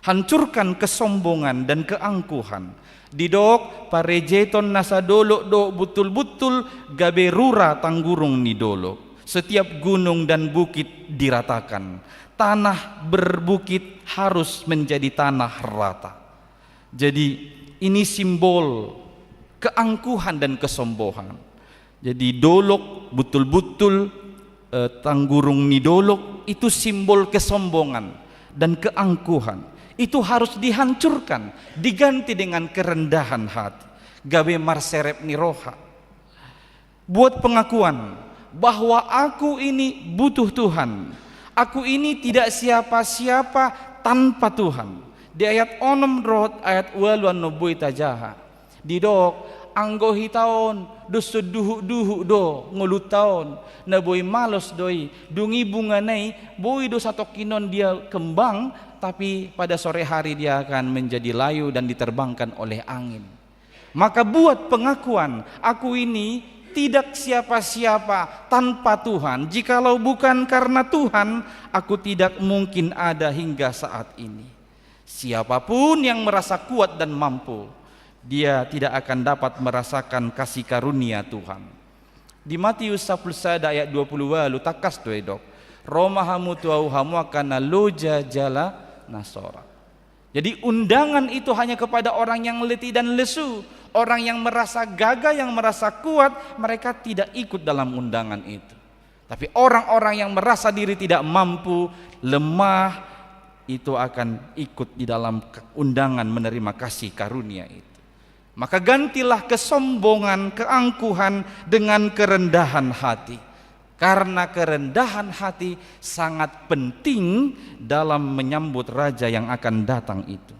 Hancurkan kesombongan dan keangkuhan. Didok, parejeton na sadolok do butul-butul gabe rura tanggurung ni dolok. Setiap gunung dan bukit diratakan. Tanah berbukit harus menjadi tanah rata. Jadi, ini simbol keangkuhan dan kesombongan. Jadi, dolok, butul-butul, eh, tanggurung ni dolok, itu simbol kesombongan dan keangkuhan. Itu harus dihancurkan, diganti dengan kerendahan hati. Gabe marserep ni roha. Buat pengakuan bahwa aku ini butuh Tuhan. Aku ini tidak siapa-siapa tanpa Tuhan. Di ayat onom dohot ayat ualu annon boi tajaha. Didok, anggo hita on, dos songon duhuk-duhuk do ngolunta on, na boi malos do i, dung i bungana i, boi do satongkin on dia kembang, tapi pada sore hari dia akan menjadi layu dan diterbangkan oleh angin. Maka buat pengakuan, aku ini tidak siapa-siapa tanpa Tuhan. Jikalau bukan karena Tuhan, aku tidak mungkin ada hingga saat ini. Siapapun yang merasa kuat dan mampu, dia tidak akan dapat merasakan kasih karunia Tuhan. Di Matius sampulu sada ayat dua pulu ualu tangkas do didok, ro ma hamu tu ahu hamu angka na loja jala na sorat. Jadi, undangan itu hanya kepada orang yang letih dan lesu. Orang yang merasa gagah, yang merasa kuat, mereka tidak ikut dalam undangan itu. Tapi orang-orang yang merasa diri tidak mampu, lemah, itu akan ikut di dalam ke-, undangan menerima kasih karunia itu. Maka gantilah kesombongan, keangkuhan dengan kerendahan hati. Karena kerendahan hati sangat penting dalam menyambut raja yang akan datang itu.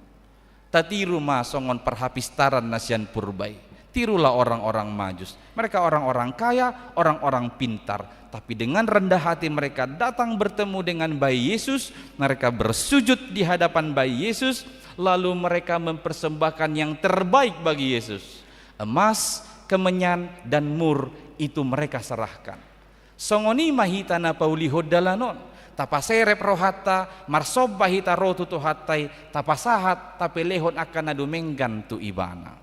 Tatiru ma songon parhapistaran na sian purba i. Tirulah orang-orang Majus. Mereka orang-orang kaya, orang-orang pintar. Tapi dengan rendah hati mereka datang bertemu dengan bayi Yesus, mereka bersujud di hadapan bayi Yesus, lalu mereka mempersembahkan yang terbaik bagi Yesus. Emas, kemenyan, dan mur itu mereka serahkan. Songon i ma hita na paulihon dalan on. Tapaserep rohanta, marsomba hita ro tu Tuhanta i, tapasahat, tapelehon angka na dumenggan tu Ibana.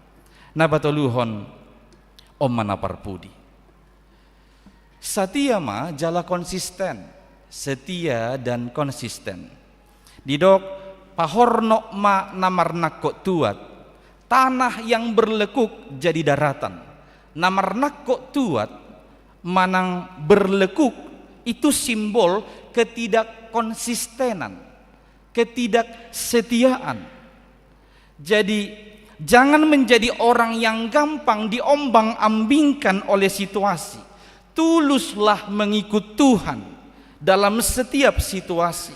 Na patoluhon, on ma na parpudi. Satia ma jala konsisten. Setia dan konsisten. Didok, pahornop ma na marnangkok tuat. Tanah yang berlekuk jadi daratan. Na marnangkok tuat manang berlekuk itu simbol ketidakkonsistenan, ketidaksetiaan. Jadi, jangan menjadi orang yang gampang diombang-ambingkan oleh situasi. Tuluslah mengikut Tuhan dalam setiap situasi.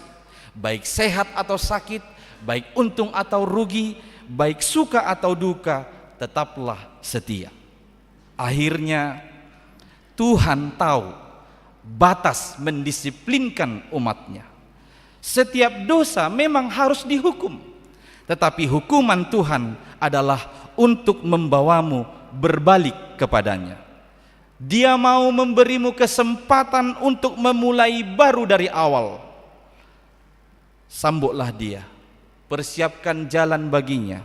Baik sehat atau sakit, baik untung atau rugi, baik suka atau duka, tetaplah setia. Akhirnya, Tuhan tahu batas mendisiplinkan umat-Nya. Setiap dosa memang harus dihukum, tetapi hukuman Tuhan adalah untuk membawamu berbalik kepada-Nya. Dia mau memberimu kesempatan untuk memulai baru dari awal. Sambutlah dia, persiapkan jalan baginya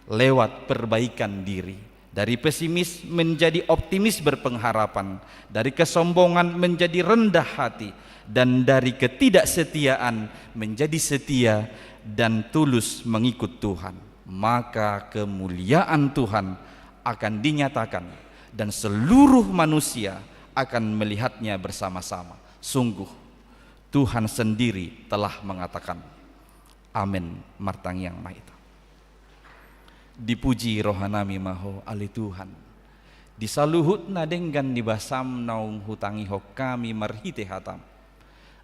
lewat perbaikan diri. Dari pesimis menjadi optimis berpengharapan, dari kesombongan menjadi rendah hati, dan dari ketidaksetiaan menjadi setia dan tulus mengikut Tuhan. Maka kemuliaan Tuhan akan dinyatakan, dan seluruh manusia akan melihatnya bersama-sama. Sungguh, Tuhan sendiri telah mengatakan. Amen. Martangiang ma hita. Dipuji rohanami ma Ho, ale Tuhan. Di saluhut na denggan ni basaM naung hutangihon hami marhite hataM.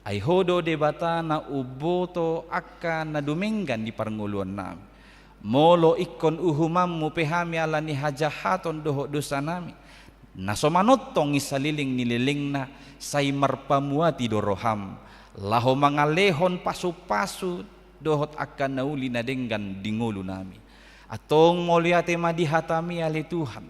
Ai Ho do Debata na umboto angka na dumenggan di parngoluonnami. Molo ingkon uhumanMu pe hami ala ni hajahaton dohot dosanami, na so manongtong i saleleng ni lelengna, sai marpamuati do rohaM, laho mangalehon pasupasu dohot angka na uli na denggan di ngolunami. Antong mauliate ma di hataMi ale Tuhan,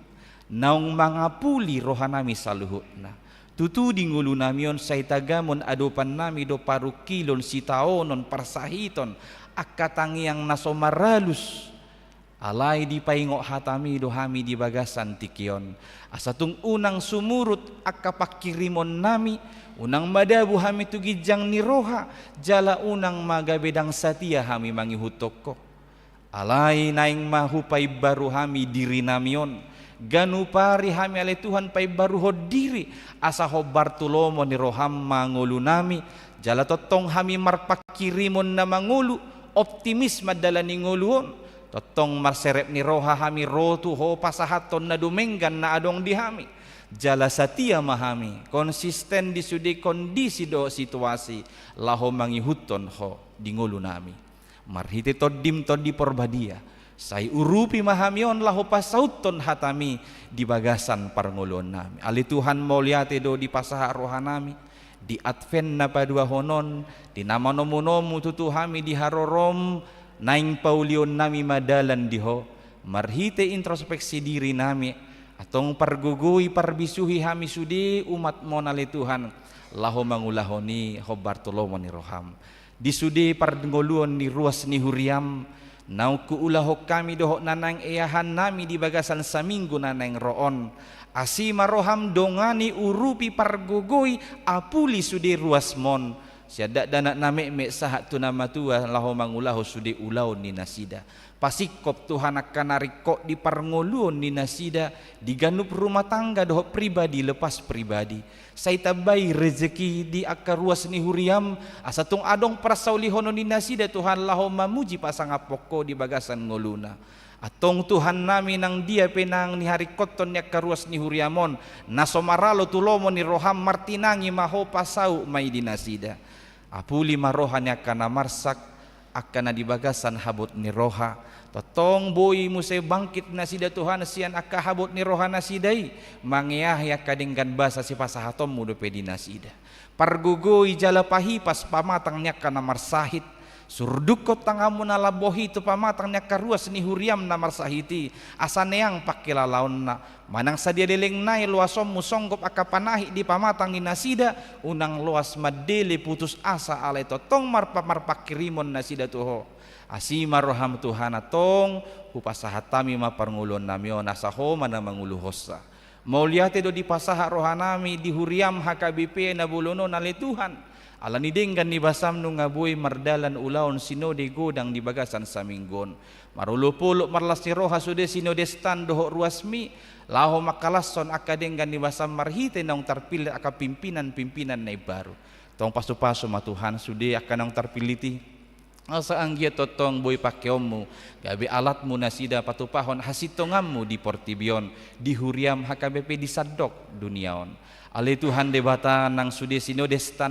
naung mangapuli rohanami saluhutna. Tutu di ngolunami on sai tagamon adopannami do parungkilon, sitaonon, parsahiton, angka tangiang na so maralus. Alai dipaingot hataMi do hami di bagasan tingki on, asa tung unang sumurut angka panghirimonnami, unang madabu hami tu ginjang ni roha, jala unang ma gabe ndang satia hami mangihuthon Ho. Alai naeng ma hupaimbaru hami dirinami on, ganup ari hami ale Tuhan paimbaruhon diri, asa hombar tu lomo ni rohaM ma ngolunami, jala tongtong hami marpanghirimon na mangolu, optimis mandalani ngolu on. Tongtong marserep ni roha hami ro tu Ho pasahathon na dumenggan na adong di hami. Jala satia ma hami, konsisten di sude kondisi dohot situasi, laho mangihuthon Ho di ngolunami. Marhite TondiM Tondi Porbadia, sai urupi ma hami on laho pasauthon hataMi di bagasan parngoluonnami. Ale Tuhan, mauliate do dipasahat rohanami, di Advent na paduahon on, di na manomunomu tutu hami di haroroM, naeng paulionnami ma dalan di Ho, marhite introspeksi dirinami, antong pargogoi parbisuhi hami sude umatMon ale Tuhan, laho mangulahon i hombar tu lomo ni rohaM. Di sude parngoluon ni ruas ni huriaM, naung huulahon hami dohot na naeng eahannami di bagasan saminggu na naeng ro on. Asi ma rohaM dongani, urupi, pargogoi, apuli sude ruasMon, Sian dakdanak na metmet sahat tu na matua laho mangulahon sude ulaon ni nasida. Pasingkop Tuhan angka na ringkot di parngoluon ni nasida, di ganup rumah tangga dohot pribadi lepas pribadi. Sai tambai rejeki di angka ruas ni huriam, asa tung adong parsaulihonon ni nasida Tuhan laho mamuji pasangaphon Ho di bagasan ngoluna. Antong Tuhan nami, nang dia pe nang niharingkothon ni angka ruas ni huriam on, na so maralo tu lomo ni roham, martinangi ma Ho, pasaut ma i di nasida. Apuli ma roha ni angka na marsak, angka na di bagasan habot ni roha. Tongtong boi muse bangkit nasida Tuhan sian angka habot ni roha nasida i, mangeahi angka denggan basa sipasahatonmu dope di nasida. Pargogoi jala pahipas pamatang ni angka na marsahit. Surdukkon tanganmu na lambok i tu pamatang ni angka ruas ni huriam na marsahit i, asa neang pangkilalaonna. Manang sadia leleng nai loasonmu songgop angka panahit di pamatang ni nasida, unang loas mandele putus asa, alai tongtong marpa-, marpanghirimon nasida tu Ho. Asi ma roham Tuhan, antong hupasahat hami ma parngoluonnami on, asa Ho ma na manguluhonsa. Mauliate do dipasahat rohanami di huriam H K B P na bolon on, ale Tuhan. Ala ni denggan ni basam nunga boi mardalan ulaon sinode godang di bagasan saminggu on. Marolopolop marlas ni roha sude sinodesta dohot ruasmi, laho mangkalashon angka denggan ni basam marhite naung tarpillit angka pimpinan-pimpinan na imbaru. Tong pasupasu ma Tuhan sude angka naung tarpillit i. Asa anggiat tongtong boi pangkeonmu, gabe alatmu nasida patupahon hasintonganmu di portibi on, di huriam H K B P di sandok dunia on. Ale Tuhan Debata, nang sude sinodesta,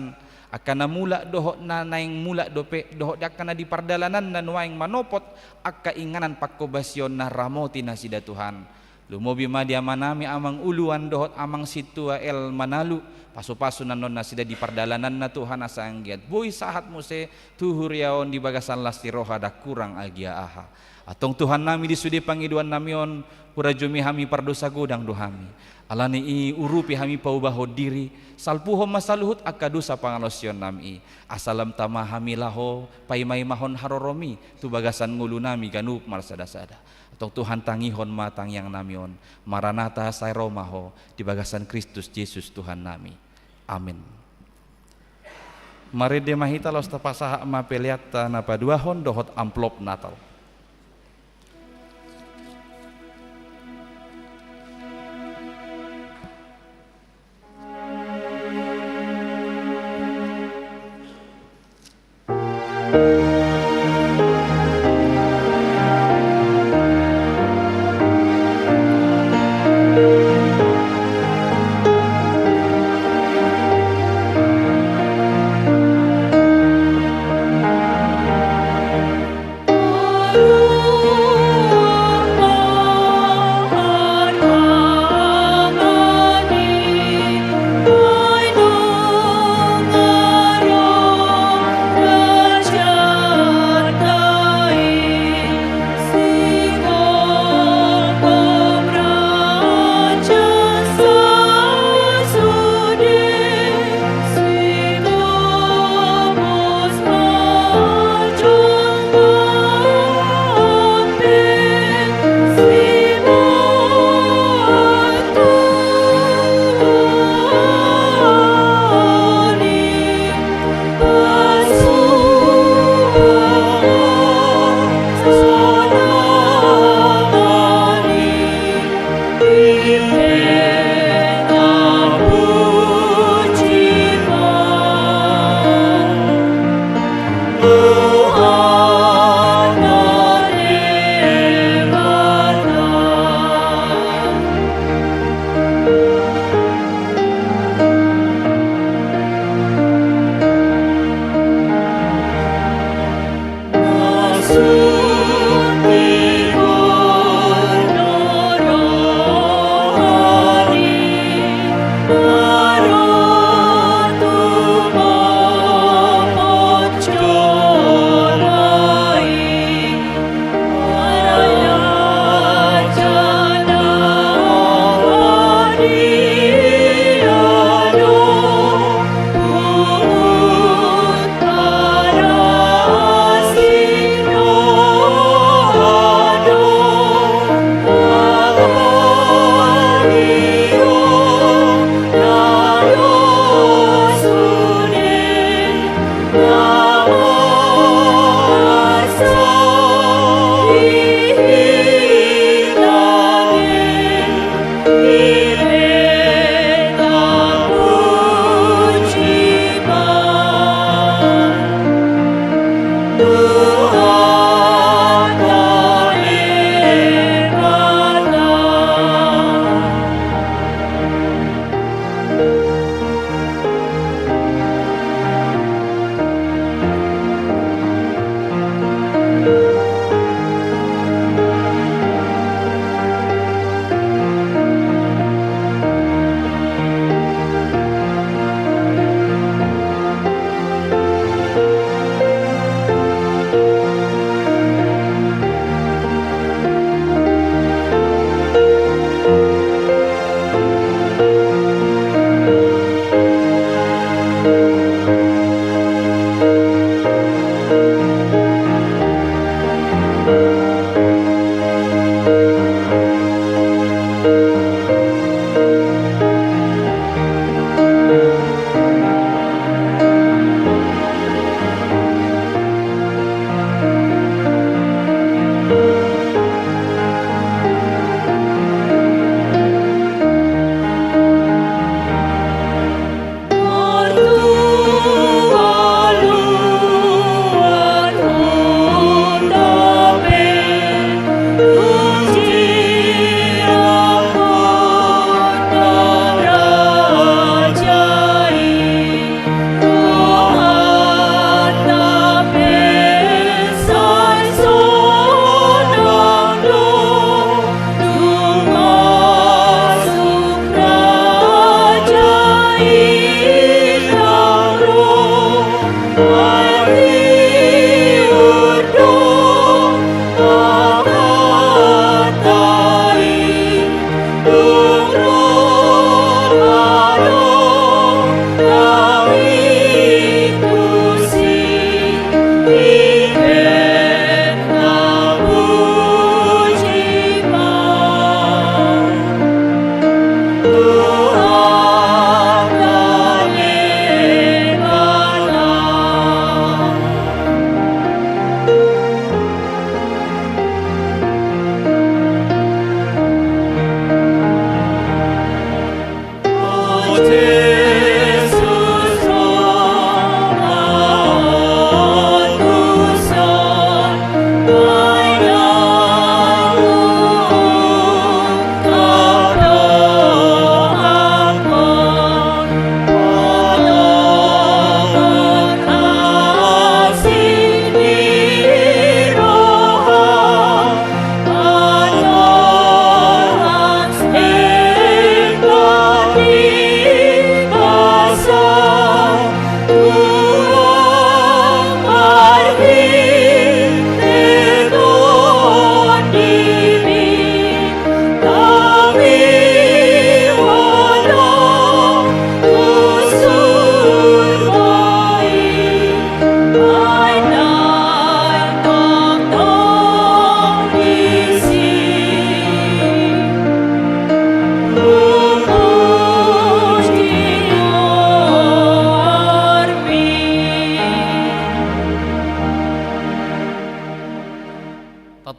angka na mulak dohot na naeng mulak dope, dohot angka na di pardalananna nuaeng manopot angka inganan panghobasionna, ramoti nasida Tuhan. Lumobi ma di amanami Amang Uluan dohot Amang Sintua L Manalu, pasupasu annon nasida di pardalananna Tuhan, asa anggiat boi sahat muse tu huria on di bagasan las ni roha, ndang kurang agia aha. Antong Tuhannami, di sude pangidoannami on, hurajumi hami, pardosa godang do hami. Ala ni i urupi hami paubahon diri, salpuhon ma saluhut angka dosa pangalaosionnami i. Asa lam tama hami laho paimaimahon haroromi tu bagasan ngolunami ganup marsadasada. Antong Tuhan, tangihon ma tangiangnami on. Maranatha, sai ro ma Ho, di bagasan Kristus Jesus Tuhannami. Amin. Marende ma hita, laos tapasahat ma peleanta na paduahon dohot amplop Natal.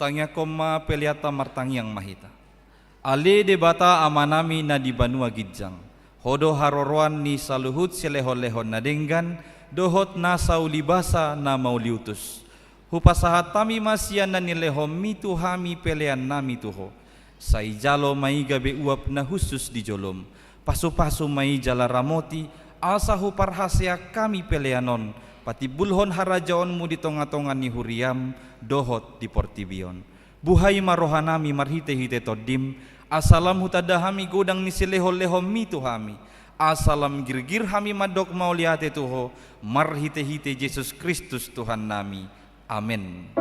Tatangiangkon ma peleanta, martangiang ma hita. Ale Debata Amanami na di banua ginjang, Ho do haroroan ni saluhut silehonlehon na denggan dohot nasa ulibasa na mauliutus. Hupasahat hami ma sian na nilehonMi tu hami peleannami tu Ho. Sai jalo ma i gabe uap na hushus di joloM. Pasupasu ma i jala ramoti, asa huparhaseang hami pelean on patimbulhon harajaonMu di tongatonga ni huriaM dohot di portibi on. Buhai ma rohanami marhitehite TondiM, asa lam hutanda hami godang ni silehonlehonMi tu hami, asa lam girgir hami mandok mauliate tu Ho, marhitehite Jesus Kristus Tuhannami. Amen.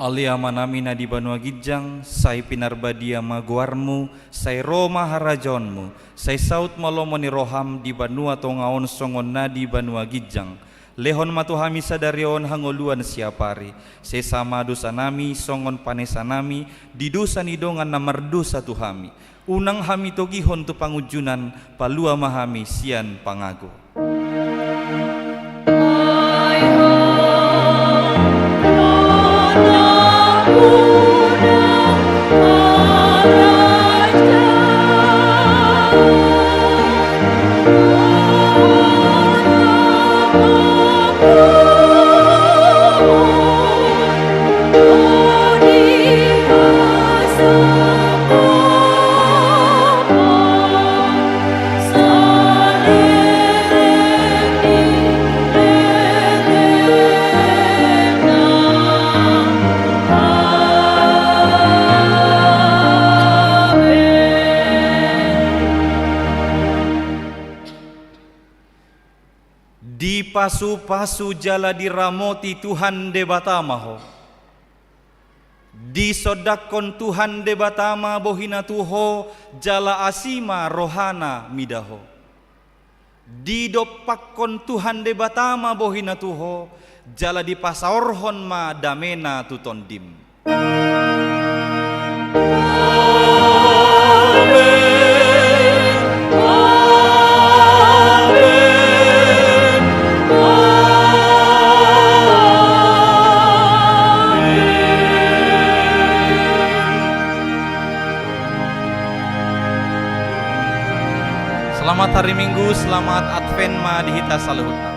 Ale Amanami na di banua ginjang, sai pinarbadia ma goarmu, sai ro ma harajaonmu, sai saut ma lomo ni roham di banua tonga on songon na di banua ginjang. Lehon ma tu hami sadari on hangoluan siapari, sesa ma dosanami songon panesanami di dosa ni dongan na mardosa tu hami. Unang hami togihon tu pangunjunan, palua ma hami sian pangago. Dipasupasu jala diramoti Tuhan Debata ma ho. Disondangkon Tuhan Debata ma bohina tu ho, jala asi ma rohana mida ho. Didompakkon Tuhan Debata ma bohina tu ho, jala dipasaorhon ma damena tu tondim. Amen. Amen. Amen. Selamat hari Minggu, selamat Advent ma di hita saluhutna.